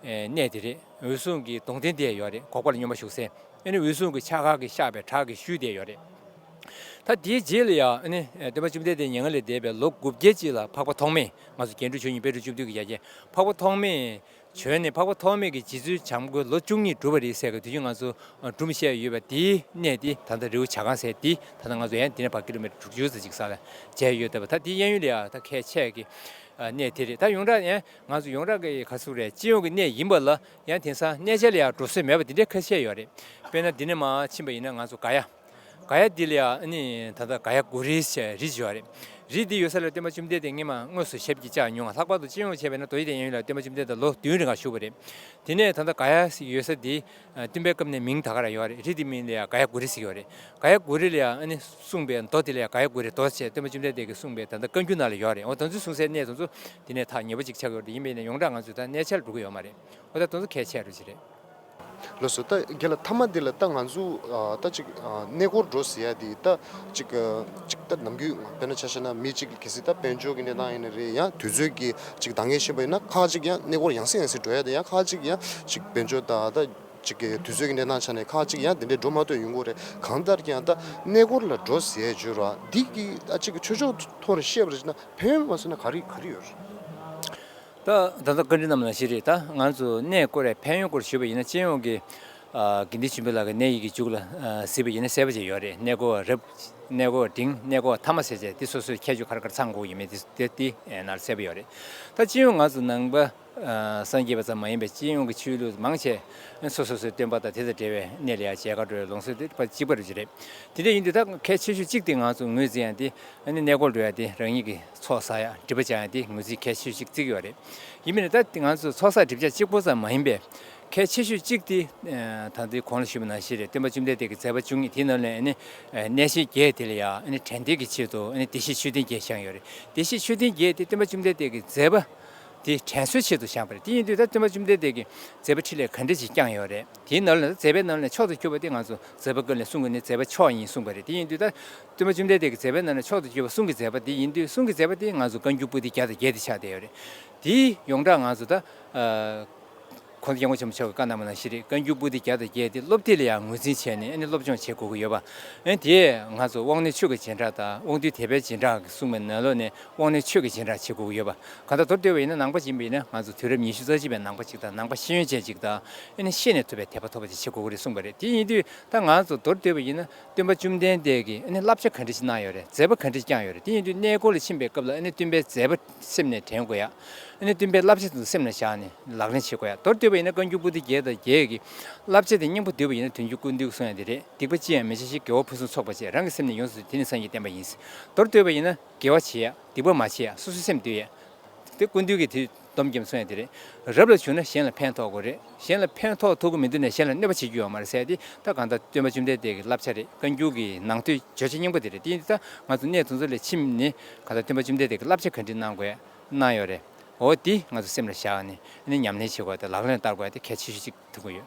ཨེ་གནས་དེ་རེད། འོད་སྲུང་གི་གདུང་རྟེན་དེ་ཡོད་རེད། འགོག་པ་ལ་སྙོམས་པར་ཞུགས་སའི། ཨ་ནི་འོད་སྲུང་གི་ཕྱག་འཁར་གྱིས་བཤགས་པའི་བྲག་གི་ཤུལ་དེ་ཡོད་རེད། ད་དེའི་རྗེས་ལ་ཡ་ཨ་ནི་སྟོན་པ་བཅོམ་ལྡན་འདས་མྱ་ངན་ལས་འདས་པའི་ལོ་དགུ་བརྒྱའི་རྗེས་ལ་འཕགས་པ་ཐོགས་མེད། ང་ཚོ་རྒྱན་དྲུག་མཆོག་གཉིས་དཔལ་སྤྲུལ་བཅུ་བདུན་གྱི་ཡ་གྱལ་འཕགས་པ་ཐོགས་མེད་བྱོན་ནས། འཕགས་པ་ཐོགས་མེད་ཀྱི་རྗེ་བཙུན་བྱམས་མགོན་ལོ་བཅུ་གཉིས་སྒྲུབ་པ་རེད་ཟེར་གྱི་དུས་རྒྱུན་ང་ཚོ་སྒྲུང་བཤད་ཡོད་པ་དེའི་གནས་དེ། ད་ལྟ་རི་བོ་བྱ་རྐང་ཟེར་དེ། ད་ལྟ་ང་ཚོ་ཡང་དེ་ནས་ཕར་ཀི་ལོ་མི་ཊར་དྲུག་ཅུ་ཙམ་ཅིག་ས་ལ་མཇལ་ཡོད་བསྡད་པ། ད་དེའི་གཡས་གཡོན་ལ་ཡ་ད་གལ་ཆེ་གི་གནས་དེ་རེད། ད་ཡོངས་གྲགས་ཡང་ང་ཚོ་ཡོངས་གྲགས་ཀྱི་ག་རེ་ཟེར་དགོས་རེད། སྤྱི་ཡོངས་ཀྱི་གནས་ཡིན་པ་ལ་ཡང་དེང་སང་གནས་མཇལ་ལ་ཡང་འགྲོ་སྲོལ་མེད་པ་དེ་འདྲའི་ཁ་ཤས་ཡོད་རེད། དཔེར་ན་འདི་ནས་མར་ཕྱིན་པ་ཡིན་ན་ང་ཚོ་ག་ཡ། ག་ཡ་འདི་ལ་ཡ་ཨ་ནི་ད་ལྟ་ག་ཡ་གུ་རི་ཟེར་རི་ཅིག་ཡོད་རེད། རི་འདི་ཡོད་ས་ལ་སྟོན་པ་བཅོམ་ལྡན་འདས་སྔོན་མ་དངོས་སུ་ཞབས་ཀྱིས་བཅགས་མྱོང་བ། ལྷག་པར་དུ་སྤྱི་ཡོངས་བྱས་པ་ཡིན་ན་རྡོ་རྗེ་གདན་གཡས་གཡོན་ལ་སྟོན་པ་བཅོམ་ལྡན་འདས་ལོ་བདུན་རིང་ག་བཞུགས་པ་རེད། དེ་ནས་ད་ལྟ་ག་ཡ་ཡོད་ས་འདི་ཨ་སྟོན་པའི་སྐབས་ནས་མིང་ད་ག་རང་ཡོད་རེད། རི་འདི་མིང་ལ་ཡ་ག་ཡ་གུ་རི་ཟེར་ཡོད་རེད། ག་ཡ་གུ་རི་ལ་ཡ་ཨ་ནི་གསུངས་པའི་མདོ་དེ་ལ་ཡ་ག་ཡ་གུ་རི་མདོ་ཟེར་སྟོན་པ་བཅོམ་ལྡན་འདས་ཀྱིས་གསུངས་པའི་ད་ལྟ་བཀའ་འགྱུར་ནང་ལ་ཡོད་རེད། འོ་དེ་ཚོ་གསུང་སའི་གནས་དེ་ཚོ་དེ་ནས་ཐག་ཉེ་པོ་ཅིག་ཆགས་ཡོད་རེད། ཡིན་པས་ན་ཡོངས་གྲགས་ང་ཚོས་ད་གནས་མཇལ་འགྲོ་གི་ཡོད་མ་རེད། འོ་ད་དེ་ཚོ་གལ་ཆེ་རུ་ཅིག་རེད། ལགས་སོ། ད་རྒན་ལགས་ཐ་མ་འདི་ལ་ད་ང་ཚོ་ཨ་ད་ཅིག་ཨ་གནས་སྐོར་འགྲོ་ཟེར་ཡ་འདི་ད་ཅིག་ཨ་ཅིག་ད་ནམ་རྒྱུན་དཔེར་ན་ཆ་བཞག་ན་མི་ཅིག་གལ་སྲིད་ད་དཔལ་འབྱོར་གྱི་གནས་སྟངས་ཡིན་ན་རེད། ཡང་དུས་ཚོད་ཀྱི་ཅིག་འདང་ངེས་ཤེས་པ་ཡིན་ན་ཁག་ཅིག་ཡང་གནས་སྐོར་ཡང་སེ་ཡང་སེ་འགྲོ་ཡ་དེ། ཡང་ཁག་ཅིག་ཡང་ཅིག་དཔལ་འབྱོར་ད་ད་ཅིག་གི་དུས་ཚོད་ཀྱི་གནས་སྟངས་ཆ་ནས་ཁག་ཅིག་ཡང་དེ་འདྲའི་འགྲོ་མ་ཐུབ་ཡོང་གི་རེད། གང་ལྟར་ཀྱང་ད་གནས་སྐོར་ལ་འགྲོ་ཟེར་བརྗོད་ར་འདི་གི་ད་ཅིག་ཆོས་ཕྱོགས་ཐོག་ནས་བཤད་པ་རེད་ན་ཕན་ཡོན་མ་སོང་ན་ག་རེ་ག་རེ་ཡོད་རེད། ད་ད་ལྟ་བཀའ་འདྲི་གནང་བ་ནང་བཞིན་རེད། ད་ང་ཚོ་གནས་སྐོར་རེད། ཕན་ཡོན་སྐོར་ཞུས་པ་ཡིན་ན་སྤྱི་ཡོངས་ཀྱི་ ཨ། དགེ་འདུན་ཆོས་འཕེལ་ལགས་ཀྱི་གནས་ཡིག་གི་མཇུག་ལ་ཨ་གཟིགས་པ་ཡིན་ན་གསལ་པོ་ཅིག་ཡོད་རེད། གནས་སྐོར་རབ། གནས་སྐོར་འབྲིང་། གནས་སྐོར་ཐ་མ་ཟེར་བྱས་དེ་སོ་སོའི་ཁྱད་ཆོས་ག་རེ་ག་རེ་ཚང་དགོས་ཡོད་མེད་དེ་དེ་དེ་ནང་ལ་གསལ་པོ་ཡོད་རེད། ད་སྤྱི་ཡོངས་ང་ཚོ་ནང་པ་ཨ་སངས་རྒྱས་པ་ཙམ་མ་ཡིན་པའི་སྤྱི་ཡོངས་ཀྱི་ཆོས་ལུགས་མང་ཆེ་སོ་སོ་སོའི་སྟོན་པ་དང་དེ་དང་འབྲེལ་བའི་གནས་ལ་ཡང་མཇལ་ཁ་འགྲོ་བའི་ལུགས་སྲོལ་དེ་གཅིག་པ་རེད་ཅིག་རེད། དེ་འདྲ་ཡིན་དུས་ད་གལ་ཆེ་ཤོས་གཅིག་དེ་ང་ཚོ་ངོས་འཛིན་ཡ་དེ་ཨ་ནི་གནས་སྐོར་འགྲོ་ཡ་དེ་རང་ཉིད་ཀྱི་ཚོགས་བསགས་ཡ་སྒྲིབ་པ་སྦྱང་ཡ་དེ་ངོས་འཛིན་གལ་ཆེ་ཤོས་ཅིག་བརྩི་གི་ཡོད་རེད། ཡིན་མིན་ད་ང་ཚོ་ཚོགས་བསགས་སྒྲིབ་སྦྱང་གཅིག་པོ་ཙམ་མ་ཡིན་པའི་གལ་ཆེ་ཤོས་གཅིག་དེ་ད་ལྟའི་གོང་ལ་ཞུས་པ་ནང་བཞིན་རེད། སྟོན་པ་བཅོམ་ལྡན་འདས་ཀྱི་མཛད་པ་བཅུ་གཉིས་དེའི་ནང་ལས་ཨ་ནི་གནས་ཆེན་བརྒྱད་དེ་ལ་ཡང་ཨ་ནི་དྲན་རྟེན་གྱི་ཆེད་དུ་ཨ་ནི་བདེ་གཤེགས་མཆོད་རྟེན་བརྒྱད་བཞེངས་ཡོད་རེད། བདེ་གཤེགས་མཆོད་རྟེན་བརྒྱད་དེ་སྟོན་པ་བཅོམ་ལྡན་འདས་ཀྱི་མཛད་པ་དེ་དྲན་གསོའི་ཆེད་དུ་བཞེངས་པ་རེད། དེ་ཡིན་དུས་ད་སྟོན་པ་བཅོམ་ལྡན་འདས་ཀྱི་མཛད་པ་འཕྲིན་ལས་ག་འདྲ་ཞིག་བསྐྱངས་ཡོད་རེད། དེའི་ནང་ལ་མཛད་པའི་ནང་ལས་མཆོག་ཏུ་གྱུར་པ་དེ་ང་ཚོ་མཛད་པ་ཀུན་ལས་གསུང་གི་ནི་མཛད་པ་མཆོག་ཡིན་གསུངས་པ་རེད། དེ་ཡིན་དུས་ད་སྟོན་པ་བཅོམ་ལྡན་འདས་ཀྱི་མཛད་པའི་ནང་ལས་མཆོག་ཏུ་གྱུར་པ་གསུང་གི་མཛད་པ་དེ་ཡིན་དུས་གསུང་གི་མཛད་པ་དེ་ང་ཚོ་བཀའ་འགྱུར་པོ་ཏི་བརྒྱ་དང་བརྒྱད་དེ་ཆགས་བསྡད་ཡོད་རེད། དེའི་ཡོངས་གྲགས་ང་ཚོ་ད་ཨ། གོང་དུ་སྐྱབས་མགོན་ཆེན་པོ་མཆོག་གིས་བཀའ་གནང་བ་ནང་བཞིན་རེད། བཀའ་འགྱུར་པོ་ཏི་བརྒྱ་དང་བརྒྱད་དེ་སློབ་དེབ་ལ་ཡང་ངོས་འཛིན་བྱས་ནས་ཨ་ནི་སློབ་སྦྱོང་བྱེད་དགོས་ཀྱི་ཡོད་པ། ཨ་ནི་དེས་ང་ཚོ་དབང་རྣོན་ཆོས་ཀྱི་རྗེས་འབྲང་དང་དབང་རྟུལ་དད་པའི་རྗེས་འབྲང་གི་གསུངས་པའི་ནང་ལོགས་ནས་དབང་རྣོན་ཆོས་ཀྱི་རྗེས་འབྲང་བྱེད་དགོས་ཀྱི་ཡོད་པ། གང་ལྟར་མདོར་བསྡུས་པ་ཡིན་ན་ནང་པ་ཡིན་པ་ཡིན་ན་ང་ཚོ་དུས་རབས་ཉི་ཤུ་རྩ་གཅིག་པའི་ནང་པ་ཅིག་དང་ནང་པ་ཤེས་ཡོན་ཅན་ཅིག་དང་ཨ་ནི་ཤེས་ནས་ཐོབ་པའི་དད་པ་ཐོབ་པ་ཅིག་བྱེད་དགོས་ཀྱི་རེད་གསུངས་པ་རེད། དེ་ཡིན་དུས་ད་ང་ཚོ་མདོར་བསྡུས་པ་ཡིན་ན་སྟོན་པ་བཅོམ་ལྡན་འདས་ཀྱིས་ཨ་ནི་བསླབ་བྱ་ག་འདྲ་ཞིག་གནང་ཡོད་རེད། མཛད་པ་ག་འདྲ་ཞིག་བསྐྱངས་ཡོད་རེད། དེ་ཡིན་དུས་གནས་སྐོར་ལ་ཕྱིན་པའི་སྐབས་ལ་ཨ་ནི་སྟོན་པའི་མཛད་པ་སེམས་ནས་དྲན་དགོས་ཡ། ཨ་ནི་སྟོན་པའི་བསླབ་བྱ་དེ་ཚོ་སེམས་ལ་བཞག་ནས་ལག་ལེན་བྱེད་དགོས་ཡ། མདོར་བསྡུས་པ་ཡིན་ན་བཀའ་འགྱུར་པོ་ཏི་བརྒྱད་དང་བརྒྱད་ཀྱི་བསླབ་བྱ་དེ་སྙིང་པོ་བསྡུས་པ་ཡིན་ན་དོན་གྱི་ཀུན་འདུས་གསུང་ཡ་དེ་རེད། སྡིག་པ་ཅི་ཡང་མི་བྱ་ཞིག་དགེ་བ་ཕུན་སུམ་ཚོགས་པར་སྤྱད། རང་གི་སེམས་ནི་ཡོངས་སུ་དུལ། དེ་ནི་སངས་རྒྱས་བསྟན་པ་ཡིན། མདོར་བསྡུས་པ་ཡིན་ན་དགེ་བ་བྱེད་ཡ། སྡིག་པ་མ་བྱེད་ཡ། སོ་སོའི་སེམས་འདུལ་ཡ། དེ་ཀུན་འདུས་ཀྱི་དེ་སྡོམ་རྒྱབ་གསུང་ཡ་དེ་རེད། རབ་ལ་བྱུང་ན་གཞན་ལ་ཕན་ཐོགས་དགོས་རེད། གཞན་ལ་ཕན་ཐོགས་ཐུབ་ཀྱི་མི་འདུག་ན་གཞན་ལ་གནོད་པ་བྱེད་རྒྱུ་ཡོད་མ་རེད་ཟེར་ཡ་དེ་ད་གང་ལྟར་སྟོན་པ་བཅོམ་ལྡན་འདས་ཀྱི་བསླབ་བྱ་རེད། བཀའ་འགྱུར་གྱི་ནང་དོན་བརྗོད་བྱ་སྙིང་པོ་དེ་རེད། དེ་ཡིན་དུས་ད་ང་ཚོ་གནས་དེ་ཚོ་ལ་ཕྱིན་ནས་གང་ལྟར་སྟོན་པ་བཅོམ་ལྡན་འདས་ཀྱི་བསླབ་བྱ་ག་འདྲ་གནང་དགོས་གནང་ཡོད་རེད། འོ་དེ་ང་ཚོ་སེམས་ལ་བཞག་ནས་ཨ་ནི་ཉམས་ལེན་བྱེད་དགོས་དང་ལག་ལེན་བསྟར་དགོས་དེ་གལ་ཆེ་ཤོས་ཅིག་ཐུག་གི་ཡོད།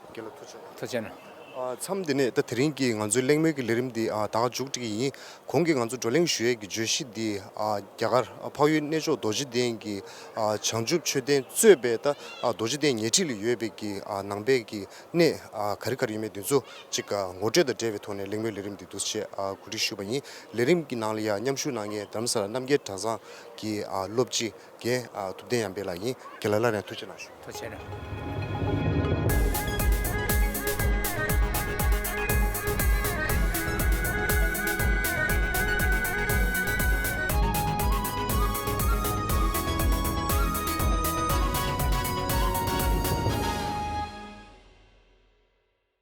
རྒན་ལགས་ཐུགས་རྗེ་གནང་། ཐུགས་རྗེ་གནང་། ཨ། མཚམས་འདི་ནས་ད་དེ་རིང་གི་ང་ཚོའི་གླེང་མོལ་གྱི་ལས་རིམ་འདི་ཨ་ད་ག་མཇུག་སྒྲིལ་གྱི་ཡིན། གོང་གི་ང་ཚོ་བགྲོ་གླེང་ཞུ་ཡས་ཀྱི་བརྗོད་གཞི་འདི་ཨ་རྒྱ་གར་འཕགས་ཡུལ་གནས་མཆོག་རྡོ་རྗེ་གདན་གྱི་ཨ་བྱང་ཆུབ་མཆོད་རྟེན་གཙོས་པའི་ད་ཨ་རྡོ་རྗེ་གདན་ཉེ་འཁྲིས་ལ་ཡོད་པའི་གི་ཨ་ནང་པའི་གི་གནས་ཨ་ག་རེ་ག་རེ་ཡོད་མེད་འདི་ཚོ་ཅིག་ཨ་ངོ་སྤྲོད་དང་འབྲེལ་བའི་ཐོག་ནས་གླེང་མོལ་ལས་རིམ་འདི་འདུག་སེ་ཨ་གོ་སྒྲིག་ཞུས་པ་ཡིན། ལས་རིམ་གྱི་ནང་ལ་ཡང་མཉམ་ཞུགས་གནང་མཁན་རྡ་རམ་ས་ལ་རྣམ་རྒྱལ་གྲྭ་ཚང་གི་ཨ་སློབ་སྤྱི་རྒན་ཨ་ཐུབ་བསྟན་ཡར་འཕེལ་ལགས་ཡིན། རྒན་ལགས་སླར་ཡང་ཐུགས་རྗེ་གནང་ཞུ། ཐུགས་རྗེ་གནང་།